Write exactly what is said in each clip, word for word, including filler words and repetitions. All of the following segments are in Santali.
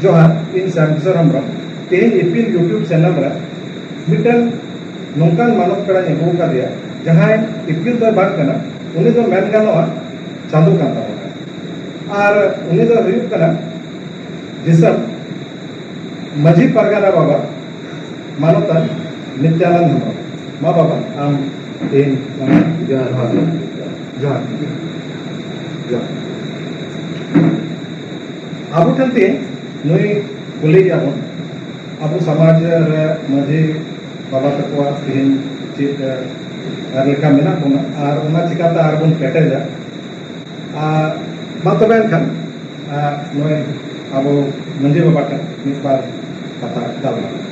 ᱡᱚᱦᱟᱨ, ᱤᱧ ᱥᱟᱢᱠᱤᱥᱳᱨ ᱦᱮᱢᱵᱨᱚᱢ᱾ ᱛᱮᱦᱮᱧ ᱤᱯᱤᱞ YouTube ᱪᱮᱱᱮᱞ ᱨᱮ ᱢᱤᱫᱴᱮᱱ ᱱᱚᱝᱠᱟᱱ ᱢᱟᱱᱚᱛ ᱯᱮᱲᱟᱧ ᱟᱹᱜᱩ ᱟᱠᱟᱫᱮᱭᱟ, ᱡᱟᱦᱟᱸᱭ ᱤᱯᱤᱞ ᱫᱚᱭ ᱵᱟᱝ ᱠᱟᱱᱟ, ᱩᱱᱤ ᱫᱚ ᱢᱮᱱ ᱜᱟᱱᱚᱜᱼᱟ ᱪᱟᱸᱫᱚ ᱠᱟᱱ ᱛᱟᱵᱚᱱᱟ᱾ ᱟᱨ ᱩᱱᱤ ᱫᱚ ᱦᱩᱭᱩᱜ ᱠᱟᱱᱟ ᱫᱤᱥᱚᱢ ᱢᱟᱹᱡᱷᱤ ᱯᱟᱨᱜᱟᱱᱟ ᱵᱟᱵᱟ ᱢᱟᱱᱚᱛᱟᱱ ᱱᱤᱛᱭᱟᱱᱚᱱᱫ ᱦᱮᱢᱵᱨᱚᱢ᱾ ᱢᱟ ᱵᱟᱵᱟ, ᱟᱢ ᱛᱮᱦᱮᱧ ᱡᱚᱦᱟᱨ᱾ ᱡᱚᱦᱟᱨ᱾ ᱡᱚᱦᱟᱨ᱾ ᱟᱵᱚ ᱴᱷᱮᱱ ᱛᱮᱦᱮᱧ ᱱᱩᱭ ᱠᱩᱞᱤᱭᱮᱭᱟ ᱵᱚᱱ, ᱟᱵᱚ ᱥᱚᱢᱟᱡᱽ ᱨᱮ ᱢᱟᱹᱡᱷᱤ ᱵᱟᱵᱟ ᱛᱟᱠᱚᱣᱟᱜ ᱛᱮᱦᱮᱧ ᱪᱮᱫ, ᱮ, ᱟᱨ ᱞᱮᱠᱟ ᱢᱮᱱᱟᱜ ᱵᱚᱱᱟ ᱟᱨ ᱚᱱᱟ ᱪᱤᱠᱟᱛᱮ ᱟᱨ ᱵᱚᱱ ᱠᱮᱴᱮᱡᱟ᱾ ᱟᱨ ᱢᱟ ᱛᱚᱵᱮ ᱮᱱᱠᱷᱟᱱ, ᱟᱨ ᱱᱩᱭ ᱟᱵᱚ ᱢᱟᱹᱡᱷᱤ ᱵᱟᱵᱟ ᱴᱷᱮᱱ ᱢᱤᱫ ᱵᱟᱨ ᱠᱟᱛᱷᱟ ᱜᱟᱞᱢᱟᱨᱟᱣ᱾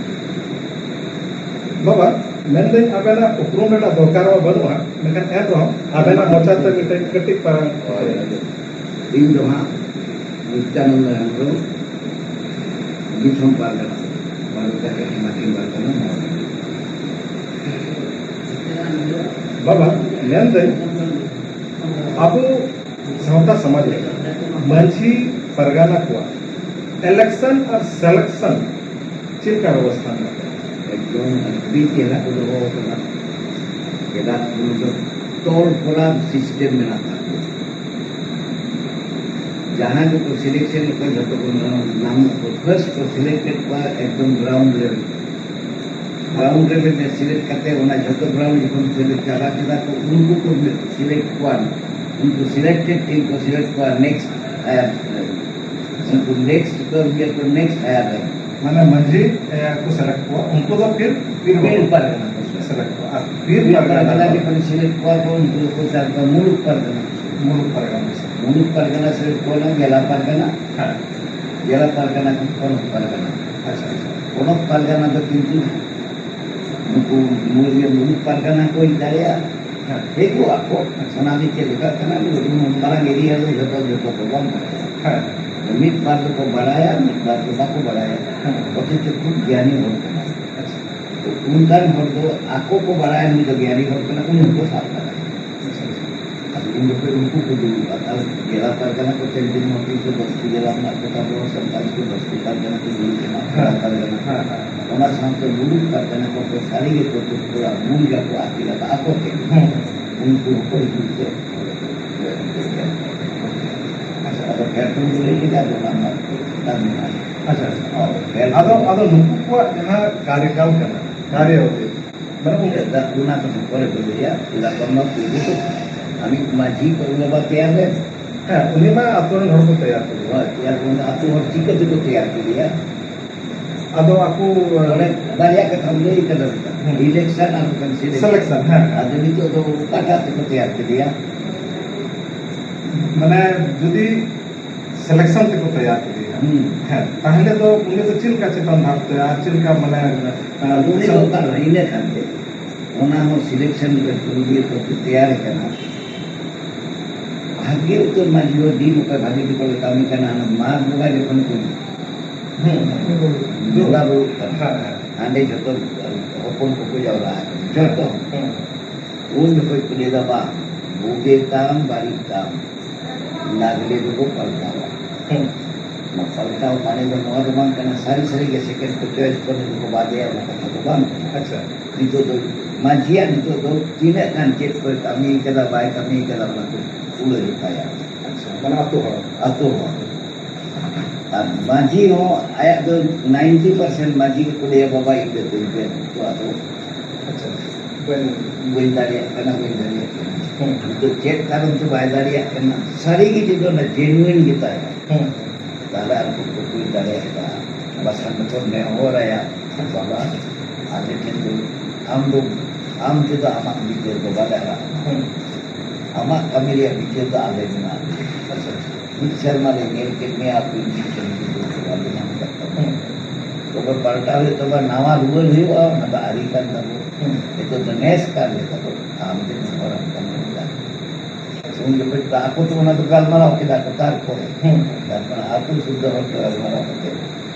ᱵᱟᱵᱟ, ᱢᱮᱱᱫᱟᱹᱧ ᱟᱵᱮᱱᱟᱜ ᱩᱯᱨᱩᱢ ᱨᱮᱱᱟᱜ ᱫᱚᱨᱠᱟᱨ ᱢᱟ ᱵᱟᱹᱱᱩᱜᱼᱟ, ᱢᱮᱱᱠᱷᱟᱱ ᱮᱱ ᱨᱮᱦᱚᱸ ᱟᱵᱮᱱᱟᱜ ᱢᱚᱪᱟ ᱛᱮ ᱢᱤᱫᱴᱮᱱ ᱠᱟᱹᱴᱤᱡ ᱯᱟᱨᱟᱝ᱾ ᱤᱧ ᱫᱚ ᱦᱟᱸᱜ ᱱᱤᱛᱭᱟᱱᱚᱱᱫ ᱦᱮᱢᱵᱨᱚᱢ, ᱫᱤᱥᱚᱢ ᱯᱟᱨᱜᱟᱱᱟ, ᱵᱟᱨᱚ ᱴᱟᱠᱟ ᱦᱤᱢᱟᱪᱚᱞ ᱯᱟᱨᱜᱟᱱᱟ᱾ ᱵᱟᱵᱟ, ᱢᱮᱱᱫᱟᱹᱧ ᱟᱵᱚ ᱥᱟᱶᱛᱟ ᱥᱚᱢᱟᱡᱽ ᱨᱮ ᱢᱟᱹᱡᱷᱤ ᱯᱟᱨᱜᱟᱱᱟ ᱠᱚᱣᱟᱜ election ᱟᱨ selection ᱪᱮᱫ ᱞᱮᱠᱟ ᱵᱮᱵᱚᱥᱛᱷᱟ ᱢᱮᱱᱟᱜᱼᱟ? ᱮᱠᱫᱚᱢ ᱟᱹᱰᱤ ᱪᱮᱦᱨᱟ ᱠᱚ ᱫᱚᱦᱚ ᱟᱠᱟᱫᱟ᱾ ᱪᱮᱫᱟᱜ ᱩᱱᱠᱩ ᱫᱚ ᱛᱚᱞ ᱠᱚᱨᱟ system ᱢᱮᱱᱟᱜ ᱛᱟᱠᱚᱣᱟ᱾ ᱡᱟᱦᱟᱸᱭ ᱠᱚᱠᱚ selection ᱠᱚ ᱡᱷᱚᱛᱚ ᱠᱚ ᱧᱟᱢ ᱠᱚ, first ᱠᱚ selected ᱠᱚᱣᱟ ᱮᱠᱫᱚᱢ ground level᱾ Ground level ᱨᱮ select ᱠᱟᱛᱮ ᱚᱱᱟ ᱡᱷᱚᱛᱚ ground ᱡᱚᱠᱷᱚᱱ select ᱪᱟᱵᱟ ᱠᱮᱫᱟ ᱠᱚ, ᱩᱱᱠᱩ ᱠᱚ select ᱠᱚᱣᱟ, ᱩᱱᱠᱩ selected team ᱠᱚ select ᱠᱚᱣᱟ next, ᱮ, ᱩᱱᱠᱩ next ᱠᱚ ᱤᱭᱟᱹ ᱠᱚ next ᱦᱟᱭᱟᱨ ᱨᱮ᱾ ᱢᱟᱱᱮ ᱢᱟᱹᱡᱷᱤ, ᱮ, ᱠᱚ select ᱠᱚᱣᱟ, ᱩᱱᱠᱩ ᱫᱚ ᱯᱷᱤᱨ ᱯᱤᱨ ᱯᱤᱨ ᱵᱟᱵᱟ᱾ ᱯᱟᱨᱜᱟᱱᱟ ᱠᱚ select᱾ Select ᱠᱚᱣᱟ᱾ ᱟᱨ ᱯᱤᱨ ᱯᱤᱨ ᱯᱟᱨᱜᱟᱱᱟ ᱯᱟᱨᱜᱟᱱᱟ ᱫᱚ? ᱡᱚᱠᱷᱚᱱ select ᱠᱚᱣᱟ ᱠᱚ, ᱩᱱᱠᱩ ᱫᱚᱠᱚ ᱪᱟᱞᱟᱜ ᱠᱟᱱᱟ ᱢᱩᱞᱩᱠ ᱯᱟᱨᱜᱟᱱᱟ᱾ ᱢᱩᱞᱩᱠ ᱯᱟᱨᱜᱟᱱᱟ ᱠᱚ select᱾ ᱢᱩᱞᱩᱠ ᱯᱟᱨᱜᱟᱱᱟ select ᱠᱚᱣᱟ ᱱᱟ ᱡᱮᱞᱟ ᱯᱟᱨᱜᱟᱱᱟ᱾ ᱦᱮᱸ᱾ ᱡᱮᱞᱟ ᱯᱟᱨᱜᱟᱱᱟ ᱠᱷᱚᱱ ᱯᱚᱱᱚᱛ ᱯᱟᱨᱜᱟᱱᱟ᱾ ᱟᱪᱪᱷᱟ, ᱟᱪᱪᱷᱟ᱾ ᱯᱚᱱᱚᱛ ᱯᱟᱨᱜᱟᱱᱟ ᱫᱚ ᱠᱤᱱᱛᱩ ᱱᱩᱠᱩ ᱢᱩᱞ-, ᱢᱩᱞᱩᱠ ᱯᱟᱨᱜᱟᱱᱟ ᱠᱚ ᱦᱩᱭ ᱫᱟᱲᱮᱭᱟᱜᱼᱟ᱾ ᱦᱮᱸ᱾ ᱦᱮᱡ ᱠᱚᱜᱼᱟ ᱠᱚ, ᱚᱱᱟ ᱫᱚ ᱪᱮᱫ ᱞᱮᱠᱟ ᱠᱟᱱᱟ, ᱩᱱᱟᱹᱜ ᱢᱟᱨᱟᱝ area ᱨᱮ ᱡᱷᱚᱛᱚ, ᱡᱷᱚᱛᱚ ᱫᱚ ᱵᱟᱝ ᱵᱟᱲᱟᱭᱟ᱾ ᱦᱮᱸ᱾ ᱢᱤᱫ ᱵᱟᱨ ᱫᱚᱠᱚ ᱵᱟᱲᱟᱭᱟ, ᱢᱤᱫ ᱵᱟᱨ ᱫᱚ ᱵᱟᱠᱚ ᱵᱟᱲᱟᱭᱟ᱾ ᱦᱮᱸ᱾ ᱚᱛᱷᱚᱪᱚ ᱠᱷᱩᱵ ᱜᱮᱭᱟᱱᱤ ᱦᱚᱲ ᱠᱟᱱᱟᱭ᱾ ᱟᱪᱪᱷᱟ᱾ ᱛᱚ, ᱚᱱᱠᱟᱱ ᱦᱚᱲ ᱫᱚ ᱟᱠᱚ ᱠᱚ ᱵᱟᱲᱟᱭᱟ ᱱᱩᱭ ᱫᱚ ᱜᱮᱭᱟᱱᱤ ᱦᱚᱲ ᱠᱟᱱᱟ, ᱩᱱᱤ ᱦᱚᱸᱠᱚ ᱥᱟᱵ ᱠᱟᱫᱟ᱾ ᱟᱪᱪᱷᱟ, ᱟᱪᱪᱷᱟ᱾ ᱟᱫᱚ ᱩᱱ ᱡᱚᱠᱷᱚᱱ ᱩᱱᱠᱩ ᱠᱚ ᱫᱩᱲᱩᱵᱼᱟ, ᱛᱟᱦᱞᱮ ᱡᱮᱞᱟ ᱯᱟᱨᱜᱟᱱᱟ ᱠᱚ ᱴᱷᱮᱱ ᱡᱩᱫᱤ ᱱᱚᱣᱟ ᱛᱤᱱᱥᱚ ᱫᱚᱥ ᱴᱤ ᱡᱮᱞᱟ ᱨᱮᱱᱟᱜ ᱠᱚ ᱛᱟᱵᱚᱱᱟ, ᱥᱟᱱᱛᱟᱲ ᱠᱚ ᱫᱚᱥ ᱴᱤ ᱯᱟᱨᱜᱟᱱᱟ ᱠᱚ ᱫᱩᱲᱩᱵ ᱮᱱᱟ, ᱯᱮᱲᱟ ᱯᱟᱨᱜᱟᱱᱟ ᱠᱚ᱾ ᱦᱮᱸ, ᱦᱮᱸ᱾ ᱚᱱᱟ ᱥᱟᱶᱛᱮ ᱢᱩᱞᱩᱠ ᱯᱟᱨᱜᱟᱱᱟ ᱠᱚ ᱥᱟᱹᱨᱤ ᱜᱮ ᱠᱚ ᱫᱩᱠ ᱠᱚᱣᱟ, ᱢᱩᱞ ᱜᱟᱠᱚ ᱟᱹᱠᱤᱞ ᱟᱠᱟᱫ ᱟᱠᱚ ᱛᱮ᱾ ᱦᱮᱸ, ᱦᱮᱸ᱾ ᱩᱱᱠᱩ ᱦᱚᱸᱠᱚ ᱦᱤᱡᱩᱜ ᱛᱮ᱾ ᱟᱪᱪᱷᱟ, ᱟᱫᱚ ᱯᱮ ᱯᱩᱱ ᱠᱚ ᱞᱟᱹᱭ ᱠᱮᱫᱟ, ᱟᱫᱚ ᱚᱱᱟ ᱨᱮᱱᱟᱜ ᱫᱟᱢ ᱢᱮᱱᱟᱜᱼᱟ᱾ ᱟᱪᱪᱷᱟ, ᱟᱪᱪᱷᱟ᱾ ᱦᱳᱭ, ᱯᱮ ᱟᱫᱚ, ᱯᱩᱱ᱾ ᱟᱫᱚ ᱱᱩᱠᱩ ᱠᱚᱣᱟᱜ ᱡᱟᱦᱟᱸ ᱠᱟᱨᱭᱚᱠᱟᱞ ᱠᱟᱱᱟ, ᱠᱟᱨᱭᱚ ᱢᱟᱱᱮ ᱩᱱᱠᱩ ᱚᱱᱟ ᱠᱚ ᱯᱚᱨᱮ ᱠᱚ ᱞᱟᱹᱭᱟ, ᱪᱮᱫᱟᱜ ᱵᱟᱝᱢᱟ ᱯᱩᱭᱞᱩ ᱫᱚ ᱟᱢᱤᱡ ᱢᱟᱹᱡᱷᱤ ᱠᱚ ᱵᱟᱵᱟ ᱛᱮᱭᱟᱨ ᱞᱮᱱ᱾ ᱦᱮᱸ, ᱩᱱᱤ ᱢᱟ ᱟᱛᱳ ᱨᱮᱱ ᱦᱚᱲ ᱠᱚ ᱛᱮᱭᱟᱨ ᱠᱮᱫᱮᱭᱟ᱾ ᱦᱳᱭ, ᱛᱮᱭᱟᱨ ᱠᱮᱫᱮᱭᱟ᱾ ᱟᱛᱳ ᱦᱚᱲ ᱪᱤᱠᱟᱹ ᱛᱮᱠᱚ ᱛᱮᱭᱟᱨ ᱠᱮᱫᱮᱭᱟ? ᱟᱫᱚ ᱟᱠᱚ, ᱚᱸᱰᱮ ᱵᱟᱨᱭᱟ ᱠᱟᱛᱷᱟᱢ ᱞᱟᱹᱭ ᱠᱟᱫᱟ᱾ ᱦᱩᱸ᱾ ᱤᱞᱮᱠᱥᱚᱱ ᱟᱨ ᱢᱤᱫᱴᱟᱝ ᱥᱤᱞᱮᱠᱥᱚᱱ᱾ ᱥᱤᱞᱮᱠᱥᱚᱱ, ᱦᱮᱸ᱾ ᱟᱫᱚ ᱱᱤᱛᱚᱜ ᱫᱚ ᱚᱠᱟᱴᱟᱜ ᱛᱮᱠᱚ ᱛᱮᱭᱟᱨ ᱠᱮᱫᱮᱭᱟ? ᱢᱟᱱᱮ ᱡᱩᱫᱤ ᱥᱤᱞᱮᱠᱥᱚᱱ ᱛᱮᱠᱚ ᱛᱮᱭᱟᱨ ᱠᱮᱫᱮᱭᱟ᱾ ᱦᱩᱸ᱾ ᱦᱮᱸ, ᱛᱟᱦᱞᱮ ᱫᱚ ᱩᱱᱤ ᱫᱚ ᱪᱮᱫ ᱞᱮᱠᱟ ᱪᱮᱛᱟᱱ ᱫᱷᱟᱯ ᱛᱮ ᱟᱨ ᱪᱮᱫ ᱞᱮᱠᱟ ᱢᱟᱱᱮ, ᱟᱫᱚ ᱩᱱᱤ ᱫᱚ ᱚᱠᱟ ᱨᱮ? ᱤᱱᱟᱹ ᱠᱷᱟᱱ ᱜᱮ ᱚᱱᱟ ᱦᱚᱸ ᱥᱤᱞᱮᱠᱥᱚᱱ ᱠᱚᱢᱤᱴᱤ ᱠᱚ ᱛᱮᱭᱟᱨ ᱠᱟᱱᱟ᱾ ᱵᱷᱟᱜᱮ ᱩᱛᱟᱹᱨ ᱢᱟᱹᱡᱷᱤ ᱦᱚᱸ ᱫᱤᱱ ᱚᱠᱚᱭ ᱵᱷᱟᱜᱮ ᱴᱷᱤᱠ ᱠᱚ ᱠᱟᱹᱢᱤ ᱠᱟᱱᱟ, ᱦᱟᱱᱟ ᱢᱟᱜᱽ ᱵᱚᱸᱜᱟ ᱡᱚᱠᱷᱚᱱ ᱠᱚ ᱦᱩᱸ᱾ ᱵᱚᱸᱜᱟ ᱵᱩᱨᱩᱜ ᱠᱟᱱᱟ᱾ ᱦᱮᱸ, ᱦᱮᱸ᱾ ᱦᱟᱸᱰᱮ ᱡᱚᱛᱚ ᱦᱚᱯᱚᱱ ᱠᱚᱠᱚ ᱡᱟᱣᱨᱟ ᱟᱠᱟᱱᱟ, ᱡᱚᱛᱚ᱾ ᱦᱮᱸ᱾ ᱩᱱ ᱡᱚᱠᱷᱚᱡ ᱠᱚ ᱞᱟᱹᱭ ᱮᱫᱟ, "ᱵᱟᱝ, ᱵᱩᱜᱤ ᱛᱟᱢ, ᱵᱟᱹᱲᱤᱡ ᱛᱟᱢ, ᱞᱟᱜᱽᱞᱮ ᱫᱚᱵᱚ ᱯᱟᱞᱴᱟᱣᱟ᱾" ᱦᱮᱸ᱾ ᱚᱱᱟ ᱯᱟᱞᱴᱟᱣ ᱢᱟᱱᱮ ᱫᱚ ᱱᱚᱣᱟ ᱫᱚ ᱵᱟᱝ ᱠᱟᱱᱟ, ᱥᱟᱹᱨᱤ ᱥᱟᱹᱨᱤ ᱜᱮ ᱥᱮᱠᱮᱱᱰ ᱠᱚ ᱪᱚᱭᱮᱥ ᱠᱚ ᱱᱩᱠᱩ ᱠᱚ ᱵᱟᱫᱮᱭᱟ, ᱚᱱᱟ ᱠᱟᱛᱷᱟ ᱫᱚ ᱵᱟᱝ ᱠᱟᱱᱟ᱾ ᱟᱪᱪᱷᱟ᱾ ᱱᱤᱛᱚᱜ ᱫᱚ ᱢᱟᱹᱡᱷᱤᱭᱟᱜ ᱱᱤᱛᱚᱜ ᱫᱚ ᱛᱤᱱᱟᱹᱜ ᱜᱟᱱ ᱪᱮᱫ ᱠᱚᱭ ᱠᱟᱹᱢᱤ ᱠᱟᱫᱟ, ᱵᱟᱭ ᱠᱟᱹᱢᱤ ᱠᱟᱫᱟ, ᱚᱱᱟ ᱠᱚ ᱛᱩᱞᱟᱹ ᱡᱚᱠᱷᱟᱭᱟ᱾ ᱟᱪᱪᱷᱟ, ᱢᱟᱱᱮ ᱟᱛᱳ ᱦᱚᱲ᱾ ᱟᱛᱳ ᱦᱚᱲ᱾ ᱟᱨ ᱢᱟᱹᱡᱷᱤ ᱦᱚᱸ ᱟᱭᱟᱜ ᱫᱚ ᱱᱟᱭᱤᱱᱴᱤ ᱯᱟᱨᱥᱮᱱᱴ ᱢᱟᱹᱡᱷᱤ ᱜᱮᱠᱚ ᱞᱟᱹᱭᱟ, "ᱵᱟᱵᱟ, ᱤᱧ ᱫᱚ ᱵᱟᱹᱧ ᱵᱮᱱ ᱠᱚᱣᱟ ᱫᱚ᱾ ᱟᱪᱪᱷᱟ᱾ ᱵᱟᱹᱧ ᱵᱟᱹᱧ ᱫᱟᱲᱮᱭᱟᱜ ᱠᱟᱱᱟ, ᱵᱟᱹᱧ ᱫᱟᱲᱮᱭᱟᱜ ᱠᱟᱱᱟ᱾" ᱦᱩᱸ᱾ ᱱᱤᱛᱚᱜ ᱪᱮᱫ ᱠᱟᱨᱚᱱ ᱛᱮ ᱵᱟᱭ ᱫᱟᱲᱮᱭᱟᱜ ᱠᱟᱱᱟ? ᱥᱟᱹᱨᱤ ᱜᱮ ᱡᱩᱫᱤ ᱚᱱᱟ ᱡᱮᱱᱩᱭᱤᱱ ᱜᱮ ᱛᱟᱭᱟ, ᱦᱩᱸ᱾ ᱛᱟᱦᱞᱮ ᱟᱨ ᱠᱚ ᱠᱚ ᱵᱩᱡᱽ ᱫᱟᱲᱮᱭᱟᱜᱼᱟ᱾ ᱵᱟᱠᱷᱟᱱ ᱫᱚᱠᱚ ᱱᱮᱦᱚᱨᱟᱭᱟ, "ᱵᱟᱵᱟ, ᱟᱞᱮ ᱴᱷᱮᱱ ᱫᱚ ᱟᱢ ᱫᱚ, ᱟᱢ ᱛᱮᱫᱚ ᱟᱢᱟᱜ ᱜᱤᱫᱽᱨᱟᱹ ᱫᱚ ᱵᱟᱞᱮ ᱟᱲᱟᱜ ᱟᱢᱟ᱾ ᱦᱩᱸ᱾ ᱟᱢᱟᱜ ᱠᱟᱹᱢᱤ ᱨᱮᱭᱟᱜ ᱵᱤᱪᱟᱹᱨ ᱫᱚ ᱟᱞᱮ ᱢᱮᱱᱟᱜ ᱞᱮᱭᱟ᱾ ᱟᱪᱪᱷᱟ, ᱟᱪᱪᱷᱟ᱾ ᱢᱤᱫ ᱥᱮᱨᱢᱟ ᱞᱮ ᱧᱮᱞ ᱠᱮᱫ ᱢᱮᱭᱟ, ᱟᱯᱮ ᱢᱤᱫ ᱥᱮᱨᱢᱟ ᱫᱚ ᱵᱟᱞᱮ ᱧᱟᱢ ᱟᱠᱟᱫ ᱛᱟᱢᱟ᱾ ᱦᱩᱸ᱾ ᱛᱚᱵᱮ ᱯᱟᱞᱴᱟᱣ ᱦᱩᱭᱩᱜ ᱛᱟᱢᱟ, ᱱᱟᱣᱟ ᱨᱩᱣᱟᱹᱲ ᱦᱩᱭᱩᱜᱼᱟ, ᱚᱱᱟ ᱫᱚ ᱟᱹᱨᱤ ᱠᱟᱱ ᱛᱟᱵᱚᱱᱟ᱾ ᱦᱩᱸ᱾ ᱱᱤᱛᱚᱜ ᱫᱚ ᱱᱮᱥ ᱠᱟᱱ ᱞᱮᱠᱟ ᱫᱚ ᱟᱢ ᱜᱮ ᱱᱮᱦᱚᱨᱟᱢ ᱠᱟᱱ ᱞᱮᱠᱟ᱾ ᱩᱱ ᱡᱚᱠᱷᱚᱡ ᱫᱚ ᱟᱠᱚ ᱛᱮ ᱚᱱᱟ ᱫᱚ ᱜᱟᱞᱢᱟᱨᱟᱣ ᱠᱮᱫᱟ ᱠᱚ ᱛᱟᱨᱯᱚᱨᱮ᱾ ᱦᱩᱸ᱾ ᱛᱟᱨᱯᱚᱨᱮ ᱟᱹᱛᱩ ᱥᱩᱫᱽᱫᱷᱟᱹ ᱦᱚᱲ ᱠᱚ ᱜᱟᱞᱢᱟᱨᱟᱣ ᱠᱟᱛᱮ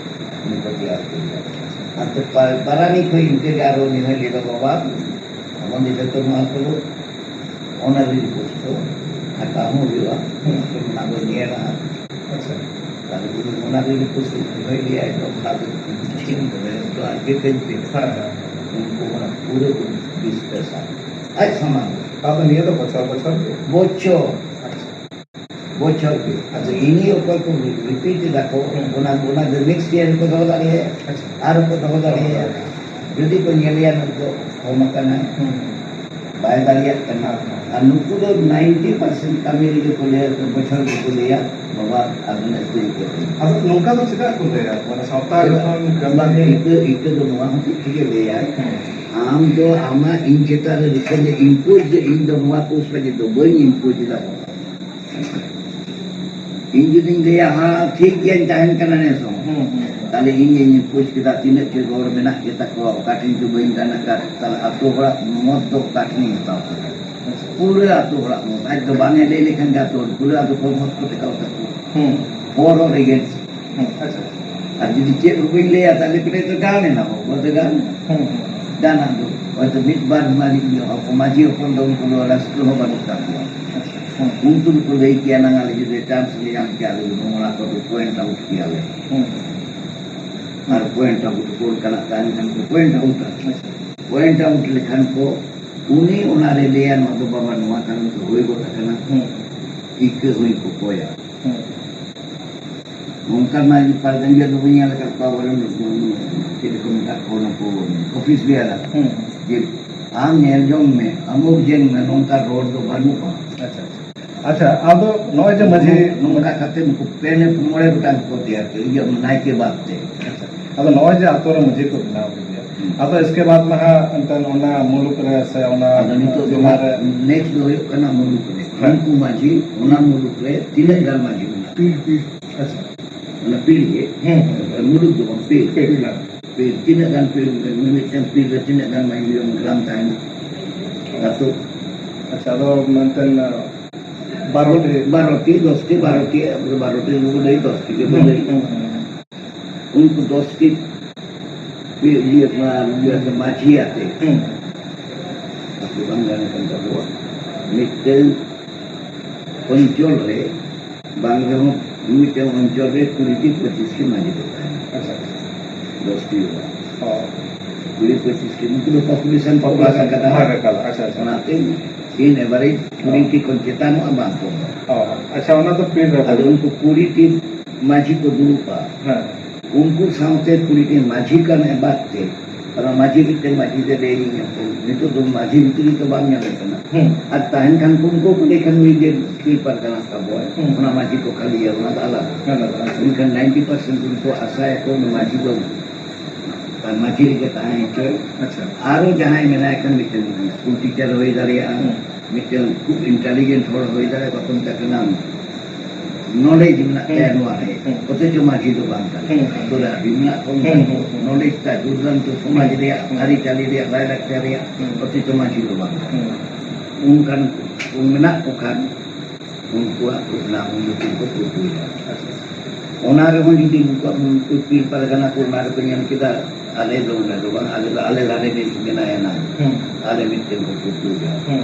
ᱩᱱᱤ ᱠᱚ ᱛᱮᱭᱟᱨ ᱠᱮᱫᱮᱭᱟ᱾ ᱚᱱᱛᱮ ᱯᱟ-, ᱯᱟᱨᱟᱱᱤᱠ ᱦᱚᱸ ᱤᱱᱠᱟᱹ ᱜᱮ ᱟᱨᱚ ᱩᱱᱤ ᱦᱚᱸᱭ ᱞᱟᱹᱭ ᱫᱟ, "ᱵᱟᱵᱟ, ᱟᱵᱚ ᱱᱤᱛᱚᱜ ᱫᱚ ᱱᱚᱣᱟ ᱠᱚᱫᱚ ᱚᱱᱟᱨᱤ ᱨᱤᱯᱳᱨᱴ ᱠᱚ ᱦᱟᱛᱟᱣ ᱦᱚᱸ ᱦᱩᱭᱩᱜᱼᱟ᱾ ᱦᱩᱸ᱾ ᱚᱱᱟ ᱵᱚᱱ ᱧᱮᱞᱟ᱾ ᱟᱪᱪᱷᱟ᱾ ᱛᱟᱦᱞᱮ ᱩᱱᱤ ᱚᱱᱟ ᱨᱮᱜᱮ ᱠᱩᱥᱤ ᱵᱩᱡᱷᱟᱹᱣ ᱞᱮᱭᱟ, ᱮᱠᱫᱚᱢ ᱵᱷᱟᱜᱮ ᱴᱷᱤᱠ ᱫᱚ ᱵᱮᱥ ᱫᱚ ᱟᱨ ᱪᱮᱫ ᱤᱧ ᱯᱮ᱾ ᱦᱮᱸ, ᱦᱮᱸ᱾ ᱩᱱᱠᱩ ᱚᱱᱟ ᱯᱩᱨᱟᱹ ᱠᱚ ᱵᱤᱥᱞᱮᱥᱟ᱾ ᱟᱡ ᱥᱟᱢᱟᱝ ᱨᱮ᱾ ᱟᱫᱚ ᱱᱤᱭᱟᱹ ᱫᱚ ᱵᱚᱪᱷᱚᱨ ᱵᱚᱪᱷᱚᱨ ᱜᱮ? ᱵᱚᱪᱷᱚᱨ᱾ ᱟᱪᱪᱷᱟ᱾ ᱵᱚᱪᱷᱚᱨ ᱜᱮ᱾ ᱟᱫᱚ ᱤᱱᱤ ᱚᱠᱚᱭ ᱠᱚ ᱨᱤᱯᱤᱴ ᱮᱫᱟ ᱠᱚ, ᱦᱩᱸ᱾ ᱚᱱᱟ, ᱚᱱᱟ ᱫᱚ ᱱᱮᱠᱥᱴ ᱤᱭᱟᱨ ᱨᱮᱠᱚ ᱫᱚᱦᱚ ᱫᱟᱲᱮᱭᱟᱜᱼᱟ᱾ ᱟᱪᱪᱷᱟ᱾ ᱟᱨ ᱦᱚᱸᱠᱚ ᱫᱚᱦᱚ ᱫᱟᱲᱮᱭᱟᱜᱼᱟ᱾ ᱡᱩᱫᱤ ᱠᱚ ᱧᱮᱞᱮᱭᱟ ᱱᱩᱭ ᱫᱚ ᱠᱚᱢ ᱟᱠᱟᱱᱟᱭ, ᱦᱩᱸ᱾ ᱵᱟᱭ ᱫᱟᱲᱮᱭᱟᱜ ᱠᱟᱱᱟ᱾ ᱦᱩᱸ᱾ ᱟᱨ ᱱᱩᱠᱩ ᱫᱚ ᱱᱟᱭᱤᱱᱴᱤ ᱯᱟᱨᱥᱮᱱᱴ ᱠᱟᱹᱢᱤ ᱨᱮᱜᱮ ᱠᱚ ᱞᱟᱹᱭᱟ, ᱵᱚᱪᱷᱚᱨ ᱜᱮᱠᱚ ᱞᱟᱹᱭᱟ, "ᱵᱟᱵᱟ, ᱟᱵᱤᱱᱟᱜ ᱥᱤᱨᱤᱯ ᱠᱚ ᱮᱢ." ᱟᱫᱚ ᱱᱚᱝᱠᱟ ᱫᱚ ᱪᱮᱫᱟᱜ ᱠᱚ ᱞᱟᱹᱭᱟ? ᱢᱟᱱᱮ ᱥᱟᱶᱛᱟ ᱡᱚᱠᱷᱚᱱ ᱠᱟᱹᱢᱤ ᱵᱟᱝ, ᱤᱠᱟᱹ, ᱤᱠᱟᱹ ᱫᱚ ᱱᱚᱣᱟ ᱦᱚᱛᱮᱡ ᱛᱮᱜᱮ ᱞᱟᱹᱭᱟᱭ, ᱦᱩᱸ᱾ ᱟᱢ ᱫᱚ ᱟᱢᱟᱜ ᱤᱧ ᱪᱮᱛᱟᱱ ᱨᱮ ᱨᱤᱠᱟᱹ ᱞᱮ ᱤᱢᱯᱳᱡᱽ ᱫᱟ, ᱤᱧ ᱫᱚ ᱱᱚᱣᱟ ᱠᱳᱨᱥ ᱞᱟᱹᱜᱤᱫ ᱫᱚ ᱵᱟᱹᱧ ᱤᱢᱯᱳᱡᱽ ᱫᱟ᱾ ᱤᱧ ᱡᱩᱫᱤᱧ ᱞᱟᱹᱭᱟ, "ᱦᱮᱸ, ᱴᱷᱤᱠ ᱜᱮᱭᱟᱧ ᱛᱟᱦᱮᱱ ᱠᱟᱱᱟ ᱱᱮᱥ ᱦᱚᱸ", ᱦᱩᱸ, ᱦᱩᱸ᱾ ᱛᱟᱦᱞᱮ ᱤᱧ ᱤᱧ ᱤᱢᱯᱳᱡᱽ ᱠᱮᱫᱟ, ᱛᱤᱱᱟᱹᱜ ᱪᱚ ᱦᱚᱲ ᱢᱮᱱᱟᱜ ᱜᱮᱛᱟ ᱠᱚᱣᱟ, ᱚᱠᱟ ᱴᱷᱮᱱ ᱪᱚ ᱵᱟᱹᱧ ᱛᱟᱦᱮᱱᱟ, ᱛᱟᱦᱞᱮ ᱟᱛᱳ ᱦᱚᱲᱟᱜ ᱢᱚᱛ ᱫᱚ ᱚᱠᱟ ᱴᱷᱮᱱᱤᱧ ᱦᱟᱛᱟᱣ ᱠᱮᱫᱟ? ᱯᱩᱨᱟᱹ ᱟᱛᱳ ᱦᱚᱲᱟᱜ ᱢᱚᱛ᱾ ᱟᱡ ᱫᱚ ᱵᱟᱝ ᱮ ᱞᱟᱹᱭ ᱞᱮᱠᱷᱟᱱ ᱜᱮ ᱟᱛᱳ ᱦᱚᱲ ᱯᱩᱨᱟᱹ ᱟᱛᱳ ᱠᱚ ᱢᱚᱛ ᱠᱚ ᱴᱮᱠᱟᱣ ᱛᱟᱠᱚᱣᱟ᱾ ᱦᱩᱸ᱾ ᱦᱚᱲ ᱦᱚᱲ against᱾ ᱦᱩᱸ, ᱟᱪᱪᱷᱟ᱾ ᱟᱨ ᱡᱩᱫᱤ ᱪᱮᱫ ᱦᱚᱸ ᱵᱟᱹᱧ ᱞᱟᱹᱭᱟ, ᱛᱟᱦᱞᱮ ᱠᱚ ᱞᱟᱹᱭᱟ, "ᱛᱚ ᱜᱟᱱ ᱮᱱᱟ ᱵᱟᱵᱩ, ᱛᱚ ᱜᱟᱱ ᱮᱱᱟ᱾ ᱦᱩᱸ, ᱦᱩᱸ᱾ ᱜᱟᱱ ᱟᱫᱚ ᱦᱚᱭᱛᱚ ᱢᱤᱫ ᱵᱟᱨ ᱢᱟᱹᱡᱷᱤ, ᱢᱟᱹᱡᱷᱤ ᱦᱚᱯᱚᱱ ᱫᱚ ᱩᱱᱠᱩ ᱫᱚ ᱨᱟᱹᱥᱠᱟᱹ ᱦᱚᱸ ᱵᱟᱹᱱᱩᱜ ᱛᱟᱠᱚᱣᱟ᱾ ᱟᱪᱪᱷᱟ᱾ ᱦᱩᱸ᱾ ᱩᱱᱠᱩ ᱫᱚᱠᱚ ᱞᱟᱹᱭ ᱠᱮᱭᱟ, ᱱᱟᱝ ᱟᱞᱮ ᱡᱩᱫᱤ ᱪᱟᱱᱥ ᱞᱮ ᱧᱟᱢ ᱠᱮᱭᱟ, ᱟᱞᱮ ᱫᱚ ᱱᱚᱣᱟ ᱠᱚᱫᱚ ᱯᱚᱭᱮᱱᱴ ᱟᱣᱩᱴ ᱠᱮᱭᱟᱞᱮ᱾ ᱦᱩᱸ᱾ ᱟᱨ ᱯᱚᱭᱮᱱᱴ ᱟᱣᱩᱴ ᱠᱚ ᱚᱱᱠᱟᱱᱟᱜ ᱛᱟᱦᱮᱱ ᱠᱷᱟᱱ ᱠᱚ ᱯᱚᱭᱮᱱᱴ ᱟᱣᱩᱴᱟ᱾ ᱟᱪᱪᱷᱟ᱾ ᱯᱚᱭᱮᱱᱴ ᱟᱣᱩᱴ ᱞᱮᱠᱷᱟᱱ ᱠᱚ, ᱩᱱᱤ ᱚᱱᱟ ᱨᱮ ᱞᱟᱹᱭᱟ, ᱱᱚᱣᱟ ᱫᱚ ᱵᱟᱵᱟ ᱱᱚᱣᱟ ᱠᱟᱨᱚᱱ ᱛᱮ ᱦᱩᱭ ᱜᱚᱫ ᱟᱠᱟᱱᱟ, ᱦᱩᱸ᱾ ᱤᱠᱟᱹ ᱦᱩᱭ ᱠᱚᱠᱚᱭᱟ᱾ ᱦᱩᱸ᱾ ᱱᱚᱝᱠᱟ ᱢᱟ ᱤᱧ ᱯᱟᱨᱜᱟᱱ ᱜᱮ ᱫᱚ ᱵᱟᱹᱧ ᱧᱮᱞ ᱟᱠᱟᱫ ᱠᱚᱣᱟ, ᱟᱵᱚᱨᱮᱱ ᱪᱮᱫ ᱠᱚ ᱢᱮᱛᱟᱜ ᱠᱚᱣᱟ, ᱱᱩᱠᱩ ᱚᱯᱷᱤᱥ ᱵᱮᱭᱟᱨᱟ᱾ ᱦᱩᱸ᱾ ᱡᱮ ᱟᱢ ᱧᱮᱞ ᱡᱚᱝ ᱢᱮ, ᱟᱢᱩᱠ ᱡᱮᱱ ᱢᱮ, ᱱᱚᱝᱠᱟ ᱨᱚᱲ ᱫᱚ ᱵᱟᱹᱱᱩᱜᱼᱟ᱾ ᱟᱪᱪᱷᱟ, ᱟᱪᱪᱷᱟ᱾ ᱟᱪᱪᱷᱟ, ᱟᱫᱚ ᱱᱚᱜᱼᱚᱭ ᱡᱮ ᱢᱟᱹᱡᱷᱤ ᱱᱚᱝᱠᱟ ᱠᱟᱛᱮ ᱱᱩᱠᱩ ᱯᱮ ᱢᱚᱬᱮ ᱜᱚᱴᱟᱝ ᱠᱚ ᱛᱮᱭᱟᱨ ᱠᱮᱫ, ᱤᱭᱟᱹ, ᱱᱟᱭᱠᱮ ᱵᱟᱫ ᱛᱮ᱾ ᱟᱪᱪᱷᱟ᱾ ᱟᱫᱚ ᱱᱚᱜᱼᱚᱭ ᱡᱮ ᱟᱛᱳ ᱨᱮ ᱢᱟᱹᱡᱷᱤ ᱠᱚ ᱵᱮᱱᱟᱣ ᱠᱮᱫᱮᱭᱟ, ᱦᱩᱸ᱾ ᱟᱫᱚ ᱤᱥᱠᱮ ᱵᱟᱫ ᱢᱟ ᱦᱟᱸᱜ ᱮᱱᱛᱮ ᱚᱱᱟ ᱢᱩᱞᱩᱠ ᱨᱮ ᱥᱮ ᱚᱱᱟ ᱟᱫᱚ ᱱᱤᱛᱚᱜ ᱫᱚ ᱡᱮᱞᱟ ᱦᱟᱸᱜ ᱨᱮ ᱱᱮᱠᱥᱴ ᱫᱚ ᱦᱩᱭᱩᱜ ᱠᱟᱱᱟ ᱢᱩᱞᱩᱠ ᱨᱮ᱾ ᱦᱮᱸ᱾ ᱩᱱᱠᱩ ᱢᱟᱹᱡᱷᱤ, ᱚᱱᱟ ᱢᱩᱞᱩᱠ ᱨᱮ ᱛᱤᱱᱟᱹᱜ ᱜᱟᱱ ᱢᱟᱹᱡᱷᱤ ᱢᱮᱱᱟᱜ ᱠᱚᱣᱟ? ᱯᱤᱲ, ᱯᱤᱲ᱾ ᱟᱪᱪᱷᱟ᱾ ᱚᱱᱟ ᱯᱤᱲ ᱜᱮ᱾ ᱦᱩᱸ, ᱦᱩᱸ᱾ ᱢᱩᱞᱩᱠ ᱫᱚ ᱵᱟᱝ, ᱯᱤᱲ᱾ ᱯᱤᱲ᱾ ᱯᱤᱲ, ᱛᱤᱱᱟᱹᱜ ᱜᱟᱱ ᱯᱤᱲ, ᱢᱤᱢᱤᱫᱴᱟᱝ ᱯᱤᱲ ᱨᱮ ᱛᱤᱱᱟᱹᱜ ᱜᱟᱱ ᱢᱟᱹᱡᱷᱤ ᱜᱨᱟᱢ ᱛᱟᱦᱮᱱᱟ? ᱟᱹᱛᱩ᱾ ᱟᱪᱪᱷᱟ, ᱟᱫᱚ ᱢᱮᱱᱛᱮ, ᱵᱟᱨᱚ ᱴᱤ᱾ ᱵᱟᱨᱚ ᱴᱤ, ᱫᱚᱥ ᱴᱤ, ᱵᱟᱨᱚ ᱴᱤ, ᱟᱵᱚ ᱫᱚ ᱵᱟᱨᱚ ᱴᱤ ᱜᱮᱵᱚ ᱞᱟᱹᱭ, ᱫᱚᱥ ᱴᱤ ᱜᱮᱵᱚ ᱦᱩᱸ, ᱞᱟᱹᱭ᱾ ᱦᱩᱸ, ᱦᱩᱸ, ᱦᱩᱸ᱾ ᱩᱱᱠᱩ ᱫᱚᱥ ᱴᱤ ᱤᱭᱟᱹ, ᱤᱭᱟᱹ, ᱢᱟᱹᱡᱷᱤ ᱟᱛᱮ᱾ ᱦᱩᱸ᱾ ᱟᱹᱛᱩ ᱵᱟᱝ ᱜᱟᱱ ᱠᱟᱱ ᱛᱟᱵᱚᱣᱟ᱾ ᱢᱤᱫᱴᱟᱝ ᱚᱧᱪᱚᱞ ᱨᱮ ᱵᱟᱝ ᱨᱮᱦᱚᱸ ᱢᱤᱫᱴᱮᱱ ᱚᱧᱪᱚᱞ ᱨᱮ ᱠᱩᱲᱤ ᱴᱤ ᱯᱚᱸᱪᱤᱥ ᱴᱤ ᱢᱟᱹᱡᱷᱤ ᱠᱚ ᱛᱟᱦᱮᱱᱟ᱾ ᱟᱪᱪᱷᱟ, ᱟᱪᱪᱷᱟ᱾ ᱫᱚᱥ ᱴᱤ ᱚᱲᱟᱜ᱾ ᱚ᱾ ᱠᱩᱲᱤ ᱯᱚᱸᱪᱤᱥ ᱴᱤ, ᱩᱱᱠᱩ ᱫᱚ population ᱠᱚ population ᱵᱷᱟᱜᱽ ᱟᱠᱟᱫᱟ᱾ ᱵᱷᱟᱜᱽ ᱟᱠᱟᱫᱟ, ᱟᱪᱪᱷᱟ, ᱟᱪᱪᱷᱟ᱾ ᱚᱱᱟᱛᱮ in average ᱠᱩᱲᱤ ᱴᱤ ᱠᱷᱚᱱ ᱪᱮᱛᱟᱱᱚᱜᱼᱟ ᱵᱟᱝ ᱠᱚᱢᱚᱜᱼᱟ᱾ ᱚ, ᱟᱪᱪᱷᱟ, ᱚᱱᱟ ᱫᱚ ᱯᱤᱲ ᱨᱮ ᱟᱫᱚ ᱩᱱᱠᱩ ᱠᱩᱲᱤ ᱴᱤ ᱢᱟᱹᱡᱷᱤ ᱠᱚ ᱫᱩᱲᱩᱵᱼᱟ᱾ ᱦᱮᱸ᱾ ᱩᱱᱠᱩ ᱥᱟᱶᱛᱮ ᱠᱩᱲᱤ ᱴᱤ ᱢᱟᱹᱡᱷᱤ ᱠᱟᱱ ᱮ ᱵᱟᱫ ᱛᱮ, ᱟᱨ ᱢᱟᱹᱡᱷᱤ ᱢᱤᱫᱴᱮᱱ ᱢᱟᱹᱡᱷᱤ ᱫᱚ ᱞᱟᱹᱭ ᱤᱧ ᱦᱟᱯᱮ, ᱱᱤᱛᱚᱜ ᱫᱚ ᱢᱟᱹᱡᱷᱤ ᱵᱷᱤᱛᱨᱤ ᱨᱮ ᱛᱚ ᱵᱟᱝ ᱧᱟᱢᱚᱜ ᱠᱟᱱᱟ᱾ ᱦᱩᱸ᱾ ᱟᱨ ᱛᱟᱦᱮᱱ ᱠᱷᱟᱱ ᱠᱚ ᱩᱱᱠᱩ ᱠᱚ ᱞᱟᱹᱭ ᱠᱷᱟᱱ ᱱᱩᱭ ᱡᱮ ᱯᱤᱲ ᱯᱟᱨᱜᱟᱱᱟ ᱛᱟᱵᱚᱭ, ᱦᱩᱸ᱾ ᱚᱱᱟ ᱢᱟᱹᱡᱷᱤ ᱠᱚ ᱠᱷᱟᱹᱞᱤᱭᱟ, ᱚᱱᱟ ᱫᱚ ᱟᱞᱟᱫᱟ᱾ ᱟᱞᱟᱫᱟ, ᱟᱪᱪᱷᱟ᱾ ᱢᱮᱱᱠᱷᱟᱱ ninety percent ᱩᱱᱠᱩ ᱟᱥᱟᱭᱟᱠᱚ ᱩᱱᱤ ᱢᱟᱹᱡᱷᱤ ᱫᱚ ᱟᱨ ᱢᱟᱹᱡᱷᱤ ᱨᱮᱜᱮ ᱛᱟᱦᱮᱸ ᱦᱚᱪᱚᱭ᱾ ᱟᱪᱪᱷᱟ᱾ ᱟᱨᱚ ᱡᱟᱦᱟᱸᱭ ᱢᱮᱱᱟᱭ ᱠᱷᱟᱱ ᱢᱤᱫᱴᱮᱱ ᱥᱠᱩᱞ ᱴᱤᱪᱟᱨ ᱦᱩᱭ ᱫᱟᱲᱮᱭᱟᱜᱼᱟ, ᱦᱩᱸ᱾ ᱢᱤᱫᱴᱮᱱ ᱠᱷᱩᱵ intelligent ᱦᱚᱲ ᱦᱩᱭ ᱫᱟᱲᱮᱭᱟᱜᱼᱟ, ᱵᱟᱠᱚ ᱢᱮᱛᱟ ᱠᱟᱱᱟ knowledge ᱢᱮᱱᱟᱜ ᱛᱟᱭᱟ ᱦᱩᱸ᱾ ᱱᱚᱣᱟ ᱨᱮ, ᱦᱩᱸ᱾ ᱚᱛᱷᱚᱪᱚ ᱢᱟᱹᱡᱷᱤ ᱫᱚ ᱵᱟᱝ ᱠᱟᱱᱟ᱾ ᱦᱩᱸ᱾ ᱟᱛᱳ ᱨᱮ ᱟᱹᱰᱤ ᱢᱮᱱᱟᱜ ᱠᱚ ᱦᱩᱸ, ᱦᱩᱸ, ᱦᱩᱸ᱾ knowledge ᱛᱟᱭ, ᱫᱩᱨᱫᱟᱱᱛᱚ ᱥᱚᱢᱟᱡᱽ ᱨᱮᱭᱟᱜ, ᱦᱩᱸ᱾ ᱟᱹᱨᱤᱪᱟᱹᱞᱤ ᱨᱮᱭᱟᱜ, ᱞᱟᱭᱼᱞᱟᱠᱪᱟᱨ ᱨᱮᱭᱟᱜ, ᱦᱩᱸ᱾ ᱚᱛᱷᱚᱪᱚ ᱢᱟᱹᱡᱷᱤ ᱫᱚ ᱵᱟᱝ ᱠᱟᱱᱟ᱾ ᱦᱩᱸ᱾ ᱚᱱᱠᱟᱱ ᱠᱚ ᱢᱮᱱᱟᱜ ᱠᱚ ᱠᱷᱟᱱ ᱩᱱᱠᱩᱣᱟᱜ ᱚᱱᱟ ᱩᱱᱱᱚᱛᱤ ᱠᱚ ᱯᱩᱨᱟᱹᱣᱟ᱾ ᱟᱪᱪᱷᱟ᱾ ᱚᱱᱟ ᱨᱮᱦᱚᱸ ᱡᱩᱫᱤ ᱩᱱᱠᱩᱣᱟᱜ ᱩᱱᱠᱩ ᱯᱤᱲ ᱯᱟᱨᱜᱟᱱᱟ ᱠᱚ ᱚᱱᱟ ᱨᱮᱠᱚ ᱧᱮᱞ ᱠᱮᱫᱟ, ᱟᱞᱮ ᱫᱚ ᱚᱸᱰᱮ ᱫᱚ ᱵᱟᱝ, ᱟᱞᱮ ᱫᱚ ᱟᱞᱮ ᱫᱷᱟᱨᱮ ᱨᱮ ᱢᱮᱱᱟᱭᱟ ᱱᱟᱝ, ᱦᱩᱸ᱾ ᱟᱞᱮ ᱢᱤᱫᱴᱮᱱ ᱠᱚ ᱯᱩᱨᱟᱹᱣᱟ᱾ ᱦᱩᱸ᱾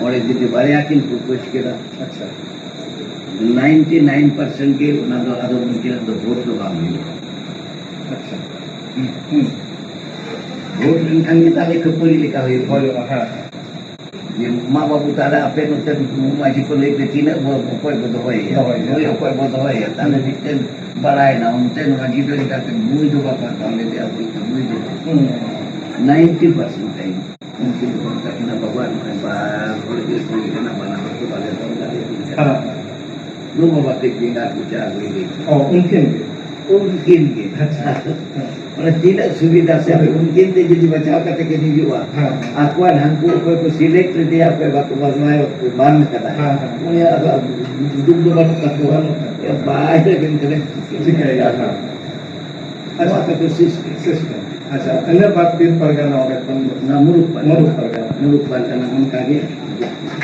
ᱚᱸᱰᱮ ᱡᱩᱫᱤ ᱵᱟᱨᱭᱟ ᱠᱤᱱ ᱯᱨᱚᱯᱳᱡᱽ ᱠᱮᱫᱟ, ᱟᱪᱪᱷᱟ᱾ ninety nine percent ᱜᱮ ᱚᱱᱟ ᱫᱚ ᱟᱫᱚ ᱩᱱᱠᱤᱱᱟᱜ ᱫᱚ ᱵᱷᱳᱴ ᱫᱚ ᱵᱟᱝ ᱦᱩᱭᱩᱜᱼᱟ᱾ ᱟᱪᱪᱷᱟ᱾ ᱦᱩᱸ, ᱦᱩᱸ᱾ ᱵᱷᱳᱴ ᱞᱮᱱᱠᱷᱟᱱ ᱜᱮ ᱛᱟᱦᱞᱮ ᱠᱷᱟᱹᱯᱟᱹᱨᱤ ᱞᱮᱠᱟ ᱦᱩᱭᱩᱜᱼᱟ᱾ ᱦᱩᱭᱩᱜᱼᱟ, ᱦᱮᱸ᱾ ᱡᱮ ᱢᱟ ᱵᱟᱹᱵᱩ, ᱛᱟᱦᱞᱮ ᱟᱯᱮ ᱱᱚᱛᱮ ᱢᱟᱹᱡᱷᱤ ᱠᱚ ᱞᱟᱹᱭ ᱯᱮ, ᱛᱤᱱᱟᱹᱜ ᱵᱚ-, ᱚᱠᱚᱭ ᱵᱚ ᱫᱚᱦᱚᱭᱮᱭᱟ? ᱫᱚᱦᱚᱭᱮᱭᱟ᱾ ᱱᱩᱭ ᱚᱠᱚᱭ ᱵᱚ ᱫᱚᱦᱚᱭᱮᱭᱟ? ᱛᱟᱦᱞᱮ ᱦᱩᱸ᱾ ᱢᱤᱫᱴᱮᱱ ᱵᱟᱲᱟᱭᱮᱱᱟ, ᱚᱱᱛᱮ ᱢᱟᱹᱡᱷᱤ ᱫᱚ ᱮᱴᱟᱜ ᱴᱷᱮᱱ ᱱᱩᱭ ᱫᱚ ᱵᱟᱠᱚ ᱦᱟᱛᱟᱣ ᱞᱮᱫᱮᱭᱟ, ᱱᱩᱭ ᱫᱚ, ᱱᱩᱭ ᱫᱚ᱾ ᱦᱩᱸ᱾ Ninety percent time᱾ ᱩᱱᱠᱤᱱ ᱫᱚ ᱢᱮᱛᱟ ᱠᱤᱱᱟ, "ᱵᱟᱵᱟ, ᱱᱚᱜᱼᱚᱭ ᱵᱟᱨ ᱦᱚᱲ ᱜᱮ ᱦᱩᱭ ᱠᱟᱱᱟ, ᱵᱟᱱᱟ ᱦᱚᱲ ᱫᱚ ᱵᱟᱞᱮ ᱫᱚᱦᱚ ᱫᱟᱲᱮᱭᱟᱠᱤᱱ ᱠᱟᱱᱟ᱾ ᱦᱮᱸ᱾ ᱱᱩ ᱵᱟᱵᱟ ᱠᱟᱹᱡ ᱵᱮᱸᱜᱟᱲ ᱠᱚᱪᱟ ᱟᱹᱜᱩᱭ ᱞᱟᱹᱜᱤᱫ᱾" ᱚ, ᱩᱱᱠᱤᱱ ᱜᱮ? ᱩᱱᱠᱤᱱ ᱜᱮ᱾ ᱟᱪᱪᱷᱟ᱾ ᱢᱟᱱᱮ ᱛᱤᱱᱟᱹᱜ ᱥᱩᱵᱤᱫᱷᱟ ᱥᱮ, ᱦᱮᱸ᱾ ᱩᱱᱠᱤᱱ ᱛᱮ ᱡᱩᱫᱤ ᱵᱟᱪᱷᱟᱣ ᱠᱟᱛᱮ ᱠᱤᱱ ᱦᱤᱡᱩᱜᱼᱟ, ᱦᱮᱸ᱾ ᱟᱠᱚᱣᱟᱜ ᱦᱟᱱᱠᱩ ᱚᱠᱚᱭ ᱠᱚ select ᱞᱮᱫᱮᱭᱟ, ᱚᱠᱚᱭ ᱵᱟᱠᱚ ᱵᱟᱪᱷᱱᱟᱣ ᱵᱟᱝ ᱠᱟᱫᱟ, ᱦᱮᱸ, ᱦᱮᱸ᱾ ᱩᱱᱤᱭᱟᱜ ᱫᱚ ᱫᱩᱠ ᱫᱚ ᱵᱟᱹᱱᱩᱜ ᱛᱟᱠᱚᱣᱟ᱾ ᱵᱟᱹᱱᱩᱜ ᱛᱟᱠᱚᱣᱟ᱾ ᱵᱟᱭ ᱞᱟᱹᱜᱤᱫ ᱠᱟᱱᱟ᱾ ᱪᱤᱠᱟᱹᱭᱟ, ᱦᱮᱸ᱾ ᱟᱪᱪᱷᱟ, ᱟᱯᱮ ᱫᱚ system᱾ System᱾ ᱟᱪᱪᱷᱟ, ᱤᱱᱟᱹ ᱵᱟᱫ ᱯᱤᱲ ᱯᱟᱨᱜᱟᱱᱟ ᱚᱸᱰᱮ ᱠᱷᱚᱱ ᱫᱚ? ᱚᱱᱟ ᱢᱩᱨᱩᱠ ᱯᱟᱨᱜᱟᱱᱟ᱾ ᱢᱩᱨᱩᱠ ᱯᱟᱨᱜᱟᱱᱟ᱾ ᱢᱩᱨᱩᱠ ᱯᱟᱨᱜᱟᱱᱟ ᱚᱱᱠᱟ ᱜᱮ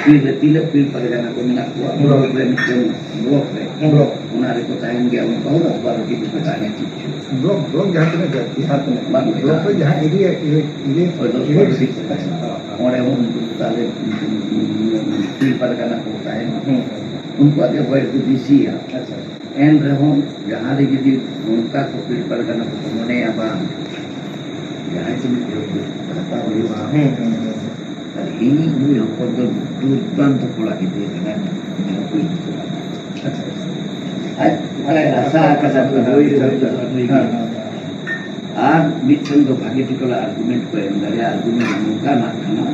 ᱯᱤᱲ ᱨᱮ ᱛᱤᱱᱟᱹᱜ ᱯᱤᱲ ᱯᱟᱨᱜᱟᱱᱟ ᱠᱚ ᱢᱮᱱᱟᱜ ᱠᱚᱣᱟ, ᱦᱩᱸ᱾ Block ᱨᱮ ᱢᱤᱫᱴᱮᱱ block ᱨᱮ᱾ ᱦᱩᱸ᱾ ᱚᱱᱟ ᱨᱮᱠᱚ ᱛᱟᱦᱮᱱ ᱜᱮᱭᱟ, ᱚᱱᱠᱟ ᱦᱚᱸ ᱫᱚᱥ ᱵᱟᱨᱚ ᱴᱤ ᱠᱚ ᱛᱟᱦᱮᱱᱟ ᱠᱤᱪᱷᱩ᱾ Block, block ᱡᱟᱦᱟᱸ ᱛᱤᱱᱟᱹᱜ ᱡᱟᱹᱛᱤ, ᱦᱟᱸ ᱛᱤᱱᱟᱹᱜ? ᱵᱟᱝ, block ᱨᱮ ᱡᱟᱦᱟᱸ area, area, area, ᱦᱳᱭ, ᱫᱚᱥ area ᱵᱟᱨᱚ ᱴᱤ ᱠᱚ ᱛᱟᱦᱮᱱᱟ᱾ ᱦᱚᱸ, ᱦᱚᱸ᱾ ᱚᱸᱰᱮ ᱦᱚᱸ ᱩᱱᱠᱩ ᱛᱟᱦᱞᱮ ᱯᱤᱲ ᱯᱟᱨᱜᱟᱱᱟ ᱠᱚ ᱛᱟᱦᱮᱱᱟ᱾ ᱦᱩᱸ᱾ ᱩᱱᱠᱩᱣᱟᱜ ᱜᱮ ᱵᱚᱭᱮᱥ ᱫᱚ ᱵᱮᱥᱤᱭᱟ᱾ ᱟᱪᱪᱷᱟ᱾ ᱮᱱ ᱨᱮᱦᱚᱸ ᱡᱟᱦᱟᱸ ᱨᱮ ᱡᱩᱫᱤ ᱚᱱᱠᱟ ᱠᱚ ᱯᱤᱲ ᱯᱟᱨᱜᱟᱱᱟ ᱠᱚ ᱢᱚᱱᱮᱭᱟ, ᱵᱟᱝ, ᱡᱟᱦᱟᱸᱭ ᱠᱚ ᱢᱤᱫ ᱦᱚᱲ ᱦᱟᱛᱟᱣ ᱦᱩᱭᱩᱜᱼᱟ, ᱦᱩᱸ, ᱦᱩᱸ, ᱦᱩᱸ᱾ ᱟᱨ ᱤᱧ ᱱᱩᱭ ᱦᱚᱯᱚᱱ ᱫᱚ ᱫᱩᱨᱫᱟᱱᱛᱚ ᱠᱚᱲᱟ ᱜᱤᱫᱽᱨᱟᱹ ᱠᱟᱱᱟᱭ, ᱱᱩᱭ ᱦᱚᱯᱚᱱ ᱫᱚ᱾ ᱟᱪᱪᱷᱟ, ᱟᱪᱪᱷᱟ᱾ ᱟᱡ ᱟᱥᱟ ᱟᱠᱟᱫᱟ ᱠᱚ, ᱦᱩᱭ ᱦᱩᱭ ᱦᱩᱭ ᱦᱩᱭ᱾ ᱦᱮᱸ, ᱦᱮᱸ, ᱦᱮᱸ᱾ ᱟᱨ ᱢᱤᱫᱴᱮᱱ ᱫᱚ ᱵᱷᱟᱜᱮ ᱴᱷᱤᱠ ᱟᱨᱜᱩᱢᱮᱱᱴ ᱠᱚ ᱮᱢ ᱫᱟᱲᱮᱭᱟᱜᱼᱟ᱾ ᱟᱨᱜᱩᱢᱮᱱᱴ ᱱᱚᱝᱠᱟᱱᱟᱜ ᱠᱟᱱᱟ,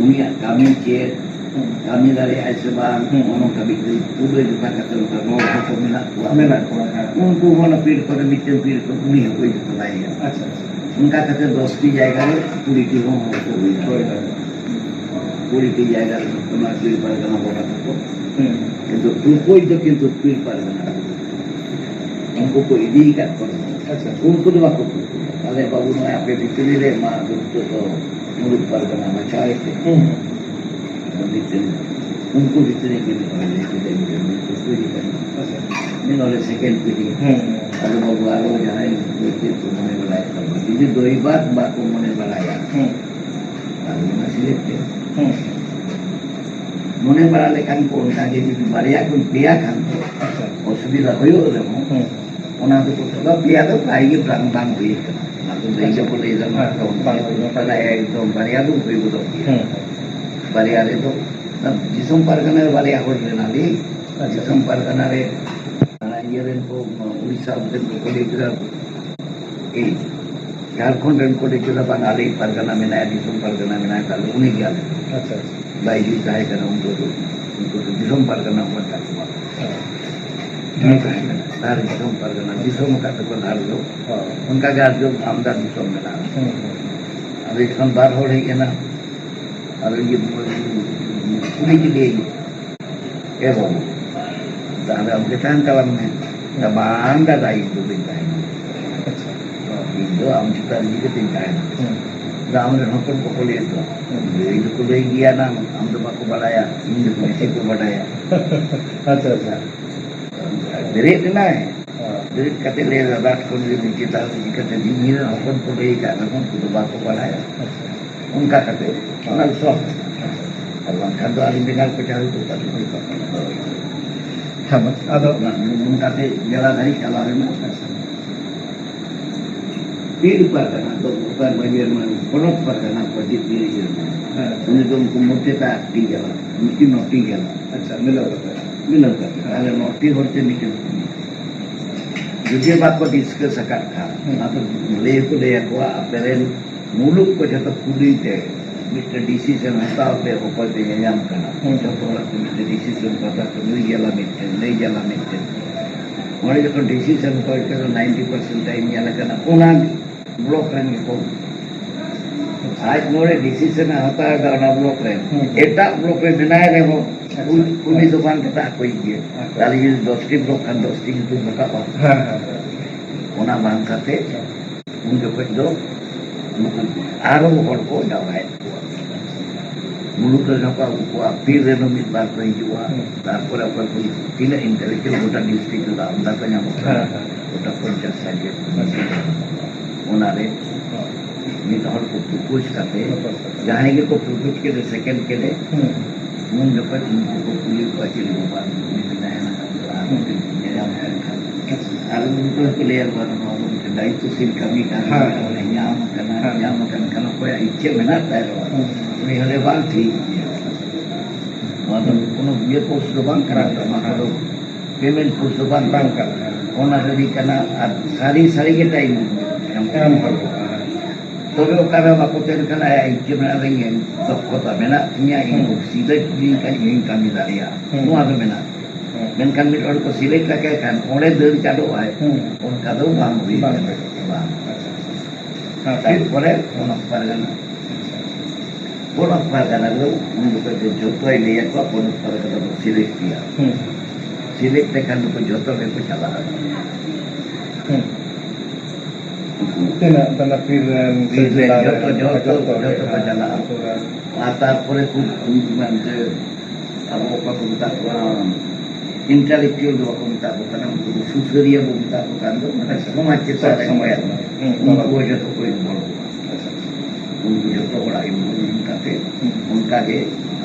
ᱩᱱᱤᱭᱟᱜ ᱠᱟᱹᱢᱤ ᱪᱮᱫ, ᱦᱩᱸ᱾ ᱠᱟᱹᱢᱤ ᱫᱟᱲᱮᱭᱟᱜᱼᱟᱭ ᱥᱮ ᱵᱟᱝ, ᱦᱩᱸ᱾ ᱚᱱᱟ ᱠᱟᱹᱢᱤ ᱠᱚ ᱛᱩᱞᱟᱹ ᱡᱚᱠᱷᱟ ᱠᱟᱛᱮ ᱚᱱᱠᱟ ᱨᱚᱲ ᱦᱚᱸᱠᱚ ᱢᱮᱱᱟᱜ ᱠᱚᱣᱟ᱾ ᱢᱮᱱᱟᱜ ᱠᱚᱣᱟ, ᱦᱮᱸ᱾ ᱩᱱᱠᱩ ᱦᱚᱸ ᱚᱱᱟ ᱯᱤᱲ ᱠᱚᱨᱮ ᱢᱤᱫᱴᱮᱱ ᱯᱤᱲ ᱠᱚ ᱩᱱᱤ ᱦᱚᱸᱠᱚ ᱤᱫᱤ ᱛᱚᱨᱟᱭᱮᱭᱟ᱾ ᱟᱪᱪᱷᱟ, ᱟᱪᱪᱷᱟ᱾ ᱚᱱᱠᱟ ᱠᱟᱛᱮ ᱫᱚᱥᱴᱤ ᱡᱟᱭᱜᱟ ᱨᱮ ᱠᱩᱲᱤᱴᱤ ᱦᱚᱸ ᱦᱚᱲ ᱠᱚ ᱦᱩᱭ ᱦᱩᱭ ᱫᱟᱲᱮᱭᱟᱜᱼᱟ᱾ ᱫᱟᱲᱮᱭᱟᱜᱼᱟ᱾ ᱠᱩᱲᱤᱴᱤ ᱡᱟᱭᱜᱟ ᱨᱮ ᱱᱚᱣᱟ ᱯᱤᱲ ᱯᱟᱨᱜᱟᱱᱟ ᱵᱟᱵᱟ ᱛᱟᱠᱚ᱾ ᱦᱩᱸ᱾ ᱠᱤᱱᱛᱩ ᱛᱩᱨᱠᱳᱡ ᱫᱚ ᱠᱤᱱᱛᱩ ᱯᱤᱲ ᱯᱟᱨᱜᱟᱱᱟ᱾ ᱩᱱᱠᱩ ᱠᱚ ᱤᱫᱤ ᱟᱠᱟᱫ ᱠᱚᱣᱟ᱾ ᱟᱪᱪᱷᱟ᱾ ᱩᱱᱠᱩ ᱫᱚ ᱵᱟᱠᱚ ᱠᱩᱞ ᱠᱚᱣᱟ᱾ ᱛᱟᱦᱞᱮ ᱵᱟᱹᱵᱩ ᱱᱚᱜᱼᱚᱭ ᱟᱯᱮ ᱵᱷᱤᱛᱨᱤ ᱨᱮ ᱢᱟ ᱫᱩᱨᱜᱟᱹ ᱫᱚ ᱢᱩᱲᱩᱫ ᱯᱟᱨᱜᱟᱱᱟ ᱢᱟᱪᱷᱟ ᱨᱮ᱾ ᱦᱩᱸ᱾ ᱢᱤᱫᱴᱮᱱ ᱩᱱᱠᱩ ᱵᱷᱤᱛᱨᱤ ᱨᱮ ᱢᱤᱫ ᱦᱚᱲ ᱞᱟᱹᱭ ᱠᱮᱫᱟ, ᱤᱧ ᱨᱮᱱ ᱢᱤᱫ ᱩᱥᱩᱞ ᱜᱮ ᱠᱟᱱᱟ᱾ ᱟᱪᱪᱷᱟ᱾ ᱢᱤᱫ ᱦᱚᱲ ᱥᱮᱠᱮᱱᱰ ᱯᱤᱲᱦᱤ᱾ ᱦᱩᱸ᱾ ᱟᱫᱚ ᱵᱟᱹᱵᱩ ᱟᱨᱚ ᱡᱟᱦᱟᱸᱭ ᱪᱮᱫ ᱠᱚ ᱢᱚᱱᱮ ᱵᱟᱲᱟᱭᱮᱫ ᱛᱟᱵᱚᱱᱟ, ᱡᱩᱫᱤ ᱫᱚᱭᱵᱟᱫ ᱵᱟᱠᱚ ᱢᱚᱱᱮ ᱵᱟᱲᱟᱭᱟ, ᱦᱩᱸ᱾ ᱟᱨ ᱚᱱᱟ ᱥᱤᱞᱮᱠᱴ ᱛᱮ᱾ ᱦᱩᱸ᱾ ᱢᱚᱱᱮ ᱵᱟᱲᱟ ᱞᱮᱠᱷᱟᱱ ᱠᱚ ᱚᱱᱠᱟ ᱜᱮ ᱡᱩᱫᱤ ᱵᱟᱨᱭᱟ ᱠᱷᱚᱱ ᱯᱮᱭᱟ ᱠᱷᱟᱱ ᱫᱚ ᱟᱪᱪᱷᱟ᱾ ᱚᱥᱩᱵᱤᱫᱷᱟ ᱦᱩᱭᱩᱜ ᱨᱮᱦᱚᱸ, ᱦᱩᱸ᱾ ᱚᱱᱟ ᱫᱚ ᱠᱚ ᱛᱚᱵᱮ ᱯᱮᱭᱟ ᱫᱚ ᱯᱨᱟᱭ ᱜᱮ ᱵᱟᱝ, ᱵᱟᱝ ᱦᱩᱭ ᱠᱟᱱᱟ᱾ ᱚᱱᱟ ᱫᱚ ᱞᱟᱹᱭ ᱟᱪᱪᱷᱟ᱾ ᱜᱮᱠᱚ ᱞᱟᱹᱭ ᱮᱫᱟ, ᱱᱚᱣᱟ ᱦᱮᱸ, ᱫᱚ ᱵᱟᱝ ᱦᱩᱭ ᱠᱟᱱᱟ᱾ ᱮᱠᱫᱚᱢ ᱵᱟᱨᱭᱟ ᱫᱚ ᱦᱩᱭ ᱜᱚᱫᱚᱜ ᱜᱮᱭᱟ᱾ ᱦᱩᱸ᱾ ᱵᱟᱨᱭᱟ ᱨᱮᱫᱚ ᱫᱤᱥᱚᱢ ᱯᱟᱨᱜᱟᱱᱟ ᱨᱮ ᱵᱟᱨᱭᱟ ᱦᱚᱲ ᱢᱮᱱᱟᱜ ᱞᱮ᱾ ᱟᱪᱪᱷᱟ᱾ ᱫᱤᱥᱚᱢ ᱯᱟᱨᱜᱟᱱᱟ ᱨᱮ ᱚᱱᱟ ᱤᱭᱟᱹ ᱨᱮᱱ ᱠᱚ, ᱩᱲᱤᱥᱥᱟ ᱨᱮᱱ ᱠᱚ ᱞᱟᱹᱭ ᱠᱮᱫᱟ, ᱮᱭ, ᱡᱷᱟᱲᱠᱷᱚᱸᱰ ᱨᱮᱱ ᱠᱚ ᱞᱟᱹᱭ ᱠᱮᱫᱟ, ᱵᱟᱝ, ᱟᱞᱮᱭᱤᱡ ᱯᱟᱨᱜᱟᱱᱟ ᱢᱮᱱᱟᱭᱟ, ᱫᱤᱥᱚᱢ ᱯᱟᱨᱜᱟᱱᱟ ᱢᱮᱱᱟᱭᱟ, ᱛᱟᱦᱞᱮ ᱩᱱᱤ ᱜᱮ ᱟᱞᱮ᱾ ᱟᱪᱪᱷᱟ, ᱟᱪᱪᱷᱟ᱾ ᱵᱟᱭᱡᱩ ᱛᱟᱦᱮᱸ ᱠᱟᱱᱟ, ᱩᱱᱠᱩ ᱫᱚ, ᱩᱱᱠᱩ ᱫᱚ ᱫᱤᱥᱚᱢ ᱯᱟᱨᱜᱟᱱᱟ ᱠᱚ ᱢᱮᱛᱟ ᱠᱚᱣᱟ᱾ ᱦᱮᱸ᱾ ᱩᱱᱤ ᱛᱟᱦᱮᱸ ᱠᱟᱱᱟ, ᱟᱨ ᱫᱤᱥᱚᱢ ᱟᱠᱟᱫ ᱛᱟᱠᱚᱣᱟ ᱫᱷᱟᱲ ᱫᱚ᱾ ᱦᱮᱸ᱾ ᱚᱱᱠᱟ ᱜᱮ ᱟᱨ ᱡᱚᱢ ᱟᱢᱫᱟ ᱫᱤᱥᱚᱢ ᱢᱮᱱᱟᱜᱼᱟ᱾ ᱦᱮᱸ, ᱦᱮᱸ᱾ ᱟᱫᱚ ᱮᱠᱷᱚᱱ ᱵᱟᱨ ᱦᱚᱲ ᱦᱮᱡ ᱮᱱᱟ, ᱟᱫᱚ ᱤᱭᱟᱹ, ᱠᱩᱞᱤ ᱠᱮᱫᱮᱭᱟᱹᱧ, ᱮ ᱵᱟᱹᱵᱩ, ᱛᱟᱦᱞᱮ ᱟᱢ ᱜᱮ ᱛᱟᱦᱮᱱ ᱛᱟᱞᱟᱝ ᱢᱮ᱾ ᱫᱟ, ᱵᱟᱝ ᱫᱟᱫᱟ, ᱤᱧ ᱫᱚ ᱵᱟᱹᱧ ᱛᱟᱦᱮᱱᱟ᱾ ᱟᱪᱪᱷᱟ᱾ ᱤᱧ ᱫᱚ ᱟᱢ ᱪᱮᱛᱟᱱ ᱨᱮᱜᱮ ᱠᱟᱹᱴᱤᱡ ᱛᱟᱦᱮᱱᱟ᱾ ᱦᱩᱸ᱾ ᱫᱟ, ᱟᱢ ᱨᱮᱱ ᱦᱚᱯᱚᱱ ᱠᱚᱠᱚ ᱞᱟᱹᱭᱮᱫ ᱫᱚ᱾ ᱦᱩᱸ᱾ ᱞᱟᱹᱭ ᱫᱚᱠᱚ ᱞᱟᱹᱭ ᱜᱮᱭᱟ ᱱᱟᱝ, ᱟᱢ ᱫᱚ ᱵᱟᱠᱚ ᱵᱟᱲᱟᱭᱟ, ᱤᱧ ᱫᱚ ᱵᱮᱥᱤ ᱠᱚ ᱵᱟᱰᱟᱭᱟ᱾ ᱟᱪᱪᱷᱟ, ᱟᱪᱪᱷᱟ᱾ ᱵᱮᱨᱮᱫ ᱮᱱᱟᱭ, ᱦᱮᱸ᱾ ᱵᱮᱨᱮᱫ ᱠᱟᱛᱮ ᱞᱟᱹᱭ ᱫᱟ, ᱫᱟᱫᱟ ᱴᱷᱮᱱ ᱡᱩᱫᱤ ᱪᱮᱛᱟᱱ ᱨᱮ ᱪᱤᱠᱟᱹᱛᱮ ᱤᱧ ᱨᱮᱱ ᱦᱚᱯᱚᱱ ᱠᱚ ᱞᱟᱹᱭ ᱟᱠᱟᱫ ᱨᱮᱦᱚᱸ ᱩᱱᱠᱩ ᱫᱚ ᱵᱟᱠᱚ ᱵᱟᱲᱟᱭᱟ᱾ ᱟᱪᱪᱷᱟ᱾ ᱚᱱᱠᱟ ᱠᱟᱛᱮ ᱚᱱᱟ ᱫᱚ ᱥᱚᱦ᱾ ᱟᱨ ᱵᱟᱝᱠᱷᱟᱱ ᱫᱚ ᱟᱹᱞᱤᱧ ᱵᱮᱸᱜᱟᱲ ᱠᱚᱪᱟ ᱦᱩᱭ ᱠᱚᱜ ᱛᱟᱹᱞᱤᱧᱟ᱾ ᱟᱫᱚ ᱚᱱᱟ ᱱᱚᱝᱠᱟᱛᱮ ᱡᱮᱞᱟ ᱫᱷᱟᱹᱨᱤᱡ ᱪᱟᱞᱟᱣ ᱞᱮᱱᱟ᱾ ᱯᱤᱲ ᱯᱟᱨᱜᱟᱱᱟ ᱫᱚ ᱚᱠᱟ ᱢᱟᱹᱡᱷᱤ ᱢᱟᱹᱡᱷᱤ ᱯᱚᱱᱚᱛ ᱯᱟᱨᱜᱟᱱᱟ ᱠᱚ ᱪᱮᱫ ᱤᱭᱟᱹ ᱠᱟᱱᱟ᱾ ᱦᱮᱸ᱾ ᱩᱱᱤ ᱫᱚ ᱩᱱᱠᱩ ᱢᱚᱫᱽᱫᱷᱮ ᱛᱮ ᱟᱴᱴᱤ ᱡᱮᱞᱟ, ᱢᱤᱫᱴᱤᱱ ᱱᱚᱴᱤ ᱡᱮᱞᱟ᱾ ᱟᱪᱪᱷᱟ, ᱢᱤᱞᱟᱹᱣ ᱠᱟᱛᱮ᱾ ᱢᱤᱞᱟᱹᱣ ᱠᱟᱛᱮ᱾ ᱛᱟᱦᱞᱮ ᱱᱚᱴᱤ ᱦᱚᱲ ᱛᱮ ᱢᱤᱫᱴᱮᱱ ᱡᱩᱫᱤ ᱵᱟᱠᱚ ᱰᱤᱥᱠᱟᱥ ᱟᱠᱟᱫ ᱠᱷᱟᱱ, ᱦᱩᱸ᱾ ᱚᱱᱟ ᱫᱚ ᱞᱟᱹᱭ ᱦᱚᱸᱠᱚ ᱞᱟᱹᱭ ᱟᱠᱚᱣᱟ, ᱟᱯᱮ ᱨᱮᱱ ᱢᱩᱞᱩᱠ ᱠᱚ ᱡᱷᱚᱛᱚ ᱠᱩᱞᱤ ᱛᱮ ᱢᱤᱫᱴᱮᱱ ᱰᱤᱥᱤᱥᱚᱱ ᱦᱟᱛᱟᱣ ᱯᱮ, ᱚᱠᱚᱭ ᱯᱮ ᱧᱟᱧᱟᱢ ᱠᱟᱱᱟ᱾ ᱦᱩᱸ᱾ ᱡᱷᱚᱛᱚ ᱦᱚᱲᱟᱜ ᱠᱚ ᱢᱤᱫᱴᱮᱱ ᱰᱤᱥᱤᱥᱚᱱ ᱠᱚ ᱦᱟᱛᱟᱣ ᱠᱚ, ᱱᱩᱭ ᱡᱮᱞᱟ ᱢᱤᱫᱴᱮᱱ, ᱱᱩᱭ ᱡᱮᱞᱟ ᱢᱤᱫᱴᱮᱱ᱾ ᱚᱸᱰᱮ ᱡᱚᱠᱷᱚᱱ ᱰᱤᱥᱤᱥᱚᱱ ᱠᱚ ᱦᱩᱭ ᱠᱟᱱᱟ, ᱱᱟᱭᱤᱱᱴᱤ ᱯᱟᱨᱥᱮᱱᱴ ᱴᱟᱭᱤᱢ ᱧᱮᱞ ᱟᱠᱟᱱᱟ, ᱚᱱᱟ ᱵᱞᱚᱠ ᱨᱮᱱ ᱜᱮᱠᱚ, ᱟᱡ ᱱᱚᱰᱮ ᱰᱤᱥᱤᱥᱚᱱ ᱮ ᱦᱟᱛᱟᱣ ᱮᱫᱟ ᱚᱱᱟ ᱵᱞᱚᱠ ᱨᱮᱱ, ᱦᱩᱸ᱾ ᱮᱴᱟᱜ ᱵᱞᱚᱠ ᱨᱮ ᱢᱮᱱᱟᱭ ᱨᱮᱦᱚᱸ ᱩᱱ-, ᱩᱱᱤ ᱫᱚ ᱵᱟᱝ ᱠᱟᱛᱷᱟ ᱟᱠᱚᱭᱤᱡ ᱜᱮ᱾ ᱟᱪᱪᱷᱟ᱾ ᱛᱟᱦᱞᱮ ᱡᱩᱫᱤ ᱫᱚᱥᱴᱤ ᱵᱞᱚᱠ ᱠᱷᱟᱱ ᱫᱚᱥᱴᱤ ᱧᱩᱛᱩᱢ ᱨᱟᱠᱟᱵᱼᱟ᱾ ᱦᱮᱸ, ᱦᱮᱸ, ᱦᱮᱸ᱾ ᱚᱱᱟ ᱵᱟᱝ ᱠᱟᱛᱮ ᱩᱱ ᱡᱚᱠᱷᱚᱡ ᱫᱚ ᱱᱩᱠᱩ ᱟᱨᱚ ᱦᱚᱲ ᱠᱚ ᱡᱟᱣᱨᱟᱭᱮᱫ ᱠᱚᱣᱟ᱾ ᱢᱩᱞᱩᱠ ᱨᱮ ᱱᱚᱝᱠᱟ ᱩᱱᱠᱩᱣᱟᱜ ᱯᱤᱲ ᱨᱮᱱ ᱦᱚᱸ ᱢᱤᱫ ᱵᱟᱨ ᱠᱚ ᱦᱤᱡᱩᱜᱼᱟ᱾ ᱦᱩᱸ᱾ ᱛᱟᱨᱯᱚᱨᱮ ᱚᱠᱚᱭ ᱠᱚ ᱛᱤᱱᱟᱹᱜ ᱤᱱᱴᱮᱞᱮᱠᱪᱩᱭᱟᱞ ᱜᱚᱴᱟ ᱰᱤᱥᱴᱨᱤᱠᱴ ᱨᱮᱫᱚ ᱟᱢᱫᱟ ᱠᱚ ᱧᱟᱢᱚᱜ ᱠᱟᱱᱟ᱾ ᱦᱮᱸ, ᱦᱮᱸ᱾ ᱜᱚᱴᱟ ᱯᱚᱧᱪᱟᱥ ᱥᱟᱭᱴ ᱜᱮ᱾ ᱟᱪᱪᱷᱟ᱾ ᱚᱱᱟᱨᱮ ᱦᱮᱸ᱾ ᱢᱤᱫ ᱦᱚᱲ ᱠᱚ ᱯᱨᱚᱯᱳᱡᱽ ᱠᱟᱛᱮ, ᱯᱨᱚᱯᱳᱡᱽ ᱠᱟᱛᱮ᱾ ᱡᱟᱦᱟᱸᱭ ᱜᱮᱠᱚ ᱯᱨᱚᱯᱳᱡᱽ ᱠᱮᱫᱮ, ᱥᱮᱠᱮᱱᱰ ᱠᱮᱫᱮ, ᱦᱩᱸ᱾ ᱩᱱ ᱡᱚᱠᱷᱚᱡ ᱩᱱᱠᱩ ᱠᱚ ᱠᱩᱞᱤ ᱠᱚᱣᱟ, "ᱪᱮᱫ ᱵᱟᱵᱟ ᱩᱱᱤ ᱢᱮᱱᱟᱭᱟ ᱱᱟᱦᱟᱜ, ᱟᱨ ᱦᱩᱸ᱾ ᱢᱤᱫᱴᱮᱱ ᱧᱮᱞ ᱧᱟᱢ ᱠᱟᱱ ᱠᱷᱟᱱ?" ᱟᱨ ᱩᱱᱠᱩ ᱦᱚᱸᱠᱚ ᱞᱟᱹᱭᱟ, "ᱵᱟᱝ, ᱱᱚᱣᱟ ᱫᱚ ᱢᱤᱫᱴᱮᱱ ᱫᱟᱭᱤᱛᱛᱚᱥᱤᱞ ᱠᱟᱹᱢᱤ ᱠᱟᱱ ᱦᱮᱸ᱾ ᱜᱮᱭᱟ, ᱚᱱᱮ ᱧᱟᱢ ᱠᱟᱱᱟ, ᱦᱮᱸ᱾ ᱧᱟᱢ ᱠᱟᱱ ᱠᱷᱟᱱ ᱚᱠᱚᱭᱟᱜ ᱤᱪᱪᱷᱟᱹ ᱢᱮᱱᱟᱜ ᱛᱟᱭ ᱨᱮᱦᱚᱸ, ᱦᱩᱸ᱾ ᱩᱱᱤ ᱦᱚᱸ ᱞᱟᱹᱭᱟ, 'ᱵᱟᱝ ᱴᱷᱤᱠ ᱜᱮᱭᱟ, ᱱᱚᱣᱟ ᱫᱚ ᱠᱳᱱᱳ ᱤᱭᱟᱹ ᱯᱳᱥᱴ ᱫᱚ ᱵᱟᱝ ᱠᱟᱱᱟ, ᱵᱟᱝ ᱱᱚᱣᱟ ᱠᱟᱱᱟ᱾ ᱠᱚᱫᱚ ᱯᱮᱢᱮᱱᱴ ᱯᱳᱥᱴ ᱫᱚ ᱵᱟᱝ ᱵᱟᱝ ᱠᱟᱱᱟ᱾ ᱠᱟᱱᱟ, ᱦᱮᱸ᱾ ᱚᱱᱟᱨᱟᱨᱤ ᱠᱟᱱᱟ, ᱟᱨ ᱥᱟᱹᱨᱤ ᱥᱟᱹᱨᱤ ᱜᱮ ᱴᱟᱭᱤᱢ ᱮᱢ ᱦᱚᱲ ᱠᱚ ᱠᱟᱱᱟ᱾ ᱛᱚᱵᱮ ᱚᱠᱟ ᱨᱮ ᱵᱟᱠᱚ ᱛᱟᱦᱮᱱ ᱠᱟᱱᱟ, ᱟᱭᱟᱜ ᱤᱪᱪᱷᱟᱹ ᱢᱮᱱᱟᱜ ᱨᱮ ᱤᱧ ᱫᱚᱠᱷᱚᱛᱟ ᱢᱮᱱᱟᱜ ᱛᱤᱧᱟ, ᱤᱧ ᱦᱩᱸ᱾ ᱠᱚ ᱥᱤᱞᱮᱠᱴ ᱞᱤᱧ ᱠᱷᱟᱱ ᱤᱧ ᱠᱟᱹᱢᱤ ᱫᱟᱲᱮᱭᱟᱜᱼᱟ᱾ ᱦᱩᱸ᱾ ᱱᱚᱣᱟ ᱫᱚ ᱢᱮᱱᱟᱜ᱾ ᱦᱩᱸ᱾ ᱢᱮᱱᱠᱷᱟᱱ ᱢᱤᱫ ᱦᱚᱲ ᱠᱚ ᱥᱤᱞᱮᱠᱴ ᱟᱠᱟᱭ ᱠᱷᱟᱱ ᱚᱸᱰᱮ ᱫᱟᱹᱲ ᱪᱟᱰᱚᱜ ᱟᱭ, ᱦᱩᱸ᱾ ᱚᱱᱠᱟ ᱫᱚ ᱵᱟᱝ ᱦᱩᱭ ᱵᱟᱝ ᱠᱟᱱᱟ᱾ ᱦᱩᱭᱩᱜᱼᱟ᱾ ᱵᱟᱝ᱾ ᱟᱪᱪᱷᱟ, ᱟᱪᱪᱷᱟ᱾ ᱦᱮᱸ, ᱛᱟᱨᱯᱚᱨᱮ ᱚᱱᱟ ᱯᱟᱨᱜᱟᱱᱟ᱾ ᱟᱪᱪᱷᱟ᱾ ᱯᱚᱱᱚᱛ ᱯᱟᱨᱜᱟᱱᱟ ᱨᱮ ᱩᱱ ᱡᱚᱠᱷᱚᱡ ᱫᱚ ᱡᱚᱛᱚᱭ ᱞᱟᱹᱭ ᱟᱠᱚᱣᱟ, ᱯᱚᱱᱚᱛ ᱯᱟᱨᱜᱟᱱᱟ ᱫᱚ ᱥᱤᱞᱮᱠᱴ ᱜᱮᱭᱟ᱾ ᱦᱩᱸ᱾ ᱥᱤᱞᱮᱠᱴ ᱞᱮᱠᱷᱟᱱ ᱱᱩᱠᱩ ᱡᱚᱛᱚ ᱜᱮᱠᱚ ᱪᱟᱞᱟᱜᱼᱟ᱾ ᱦᱩᱸ᱾ ᱩᱱᱠᱩ ᱛᱤᱱᱟᱹᱜ ᱫᱚ ᱯᱤᱲ ᱨᱮᱱ ᱥᱮ ᱯᱤᱲ ᱨᱮᱱ ᱡᱮᱞᱟ ᱡᱚᱛᱚ, ᱨᱮᱱ ᱡᱚᱛᱚ, ᱡᱚᱛᱚ ᱡᱚᱛᱚ ᱜᱮ, ᱠᱚ ᱦᱮᱸ, ᱪᱟᱞᱟᱜᱼᱟ᱾ ᱟᱹᱛᱩ ᱨᱮᱱ᱾ ᱟᱨ ᱛᱟᱨᱯᱚᱨᱮ ᱠᱚ ᱩᱱᱠᱩ ᱢᱮᱱᱛᱮ ᱟᱵᱚ ᱚᱠᱟ ᱠᱚ ᱢᱮᱛᱟ ᱠᱚᱣᱟ, ᱤᱱᱴᱟᱞᱮᱠᱪᱩᱭᱟᱞ ᱫᱚ ᱵᱟᱠᱚ ᱢᱮᱛᱟ ᱠᱚ ᱠᱟᱱᱟ, ᱩᱱᱠᱩ ᱫᱚ ᱥᱩᱥᱟᱹᱨᱤᱭᱟᱹ ᱵᱚ ᱢᱮᱛᱟ ᱠᱚ ᱠᱟᱱ ᱫᱚ, ᱢᱟᱱᱮ ᱥᱚᱢᱟᱡᱽ ᱪᱮᱛᱟᱱ ᱨᱮ ᱥᱚᱢᱟᱡᱽ ᱪᱮᱛᱟᱱ ᱨᱮ᱾ ᱦᱩᱸ, ᱩᱱᱠᱩ ᱦᱚᱸ ᱡᱚᱛᱚ ᱠᱚ ᱤᱱᱵᱷᱚᱞᱵᱷ ᱠᱚᱣᱟ᱾ ᱟᱪᱪᱷᱟ, ᱟᱪᱪᱷᱟ᱾ ᱩᱱᱠᱩ ᱡᱚᱛᱚ ᱦᱚᱲᱟᱜ ᱤᱱᱵᱷᱚᱞᱵᱷ ᱠᱟᱛᱮ ᱦᱩᱸ᱾ ᱚᱱᱠᱟ ᱜᱮ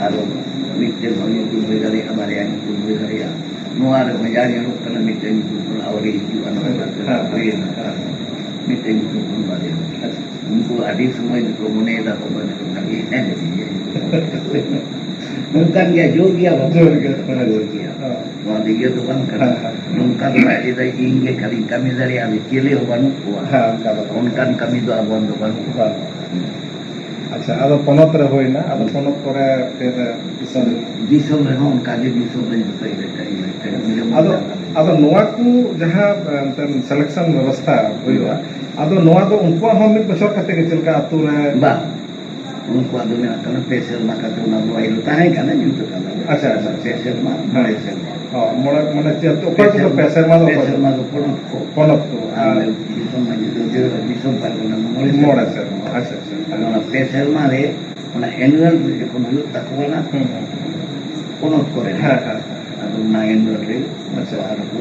ᱟᱨᱚ ᱢᱤᱫᱴᱮᱱ ᱦᱚᱸ ᱧᱩᱛᱩᱢ ᱦᱩᱭ ᱫᱟᱲᱮᱭᱟᱜᱼᱟ, ᱵᱟᱨᱭᱟ ᱧᱩᱛᱩᱢ ᱦᱩᱭ ᱫᱟᱲᱮᱭᱟᱜᱼᱟ᱾ ᱱᱚᱣᱟ ᱨᱮ ᱵᱷᱮᱡᱟ ᱧᱮᱞᱚᱜ ᱠᱟᱱᱟ, ᱢᱤᱫᱴᱮᱱ ᱧᱩᱛᱩᱢ ᱠᱷᱚᱱ ᱟᱹᱣᱨᱤ ᱦᱤᱡᱩᱜᱼᱟ, ᱱᱚᱣᱟ ᱦᱮᱸ, ᱠᱟᱛᱷᱟ ᱦᱮᱸ, ᱦᱩᱭᱮᱱᱟ᱾ ᱦᱮᱸ᱾ ᱢᱤᱫᱴᱮᱱ ᱧᱩᱛᱩᱢ ᱠᱷᱚᱱ ᱵᱟᱨᱭᱟ᱾ ᱟᱪᱪᱷᱟ᱾ ᱩᱱᱠᱩ ᱟᱹᱰᱤ ᱥᱚᱢᱚᱭ ᱫᱚᱠᱚ ᱢᱚᱱᱮᱭᱮᱫᱟ ᱠᱚ, ᱵᱟᱝ, ᱵᱷᱟᱜᱮ ᱦᱮᱸ ᱞᱮᱫᱮᱭᱟ᱾ ᱱᱚᱝᱠᱟᱱ ᱜᱮᱭᱟ, ᱡᱳᱨ ᱜᱮᱭᱟ ᱵᱟᱵᱟ᱾ ᱡᱳᱨ ᱜᱮᱭᱟ᱾ ᱡᱳᱨ ᱜᱮᱭᱟ᱾ ᱦᱮᱸ᱾ ᱱᱚᱣᱟ ᱫᱚ ᱤᱭᱟᱹ ᱫᱚ ᱵᱟᱝ ᱠᱟᱱᱟ᱾ ᱦᱮᱸ, ᱦᱮᱸ᱾ ᱱᱚᱝᱠᱟ ᱫᱚ ᱵᱟᱭ ᱞᱟᱹᱭᱫᱟ, ᱤᱧ ᱜᱮ ᱠᱷᱟᱹᱞᱤᱧ ᱠᱟᱹᱢᱤ ᱫᱟᱲᱮᱭᱟᱜᱼᱟ, ᱟᱫᱚ ᱪᱤᱞᱤ ᱦᱚᱸ ᱵᱟᱹᱱᱩᱜ ᱠᱚᱣᱟ᱾ ᱦᱮᱸ, ᱚᱱᱠᱟ ᱫᱚ ᱵᱟᱝ᱾ ᱚᱱᱠᱟᱱ ᱠᱟᱹᱢᱤ ᱫᱚ ᱟᱵᱚᱣᱟᱜ ᱫᱚ ᱵᱟᱹᱱᱩᱜ ᱠᱚᱣᱟ᱾ ᱵᱟᱝ᱾ ᱟᱪᱪᱷᱟ, ᱟᱫᱚ ᱯᱚᱱᱚᱛ ᱨᱮ ᱦᱩᱭᱱᱟ, ᱟᱫᱚ ᱯᱚᱱᱚᱛ ᱯᱚᱨᱮ ᱯᱷᱤᱨ ᱫᱤᱥᱚᱢ? ᱫᱤᱥᱚᱢ ᱨᱮᱦᱚᱸ ᱚᱱᱠᱟ ᱜᱮ, ᱫᱤᱥᱚᱢ ᱨᱮ ᱡᱚᱛᱚ ᱤᱞᱮᱠᱴᱟ, ᱤᱞᱮᱠᱴᱟ ᱜᱮ ᱢᱤᱞᱟᱹᱣ ᱟᱫᱚ, ᱢᱮᱱᱟᱜᱼᱟ᱾ ᱟᱫᱚ ᱱᱚᱣᱟ ᱠᱚ ᱡᱟᱦᱟᱸ, ᱮ, ᱢᱤᱫᱴᱮᱱ selection ᱵᱮᱵᱚᱥᱛᱷᱟ ᱦᱩᱭᱩᱜᱼᱟ, ᱟᱫᱚ ᱱᱚᱣᱟ ᱫᱚ ᱩᱱᱠᱩᱣᱟᱜ ᱦᱚᱸ ᱢᱤᱫ ᱵᱚᱪᱷᱚᱨ ᱠᱟᱛᱮ ᱜᱮ ᱪᱮᱫ ᱞᱮᱠᱟ ᱟᱛᱳ ᱨᱮ? ᱵᱟᱝ, ᱩᱱᱠᱩᱣᱟᱜ ᱫᱚ ᱢᱮᱱᱟᱜ ᱠᱟᱱᱟ ᱯᱮ ᱥᱮᱨᱢᱟ ᱠᱟᱛᱮ, ᱚᱱᱟ ᱫᱚ ᱟᱭ ᱨᱮ ᱛᱟᱦᱮᱸ ᱠᱟᱱᱟ, ᱧᱩᱛ ᱟᱠᱟᱱᱟ᱾ ᱟᱪᱪᱷᱟ, ᱟᱪᱪᱷᱟ᱾ ᱯᱮ ᱥᱮᱨᱢᱟ, ᱢᱚᱬᱮ ᱥᱮᱨᱢᱟ᱾ ᱦᱚᱸ, ᱢᱚᱬᱮ, ᱢᱟᱱᱮ ᱪᱮᱫ, ᱚᱠᱚᱭ ᱠᱚᱫᱚ ᱯᱮ ᱥᱮᱨᱢᱟ ᱫᱚ ᱯᱮ ᱚᱠᱚᱭ ᱠᱚᱫᱚ? ᱥᱮᱨᱢᱟ ᱫᱚ ᱯᱚᱱᱚᱛ ᱠᱚ᱾ ᱯᱚᱱᱚᱛ ᱠᱚ᱾ ᱟᱨ ᱟᱨ ᱫᱤᱥᱚᱢ ᱢᱟᱹᱡᱷᱤ ᱫᱚ ᱡᱮ ᱫᱤᱥᱚᱢ ᱯᱟᱨᱜᱟᱱᱟ ᱫᱚ ᱢᱚᱬᱮ ᱥᱮᱨᱢᱟ᱾ ᱢᱚᱬᱮ ᱥᱮᱨᱢᱟ, ᱟᱪᱪᱷᱟ, ᱟᱪᱪᱷᱟ᱾ ᱟᱫᱚ ᱚᱱᱟ ᱯᱮ ᱥᱮᱨᱢᱟ ᱨᱮ ᱚᱱᱟ annual ᱨᱮ ᱡᱚᱠᱷᱚᱱ ᱦᱩᱭᱩᱜ ᱛᱟᱠᱚᱣᱟ ᱱᱟ, ᱦᱩᱸ, ᱦᱩᱸ᱾ ᱯᱚᱱᱚᱛ ᱠᱚᱨᱮ, ᱦᱮᱸ, ᱦᱮᱸ, ᱦᱮᱸ᱾ ᱟᱫᱚ ᱚᱱᱟ annual ᱨᱮ ᱟᱪᱪᱷᱟ᱾ ᱟᱨ ᱠᱚ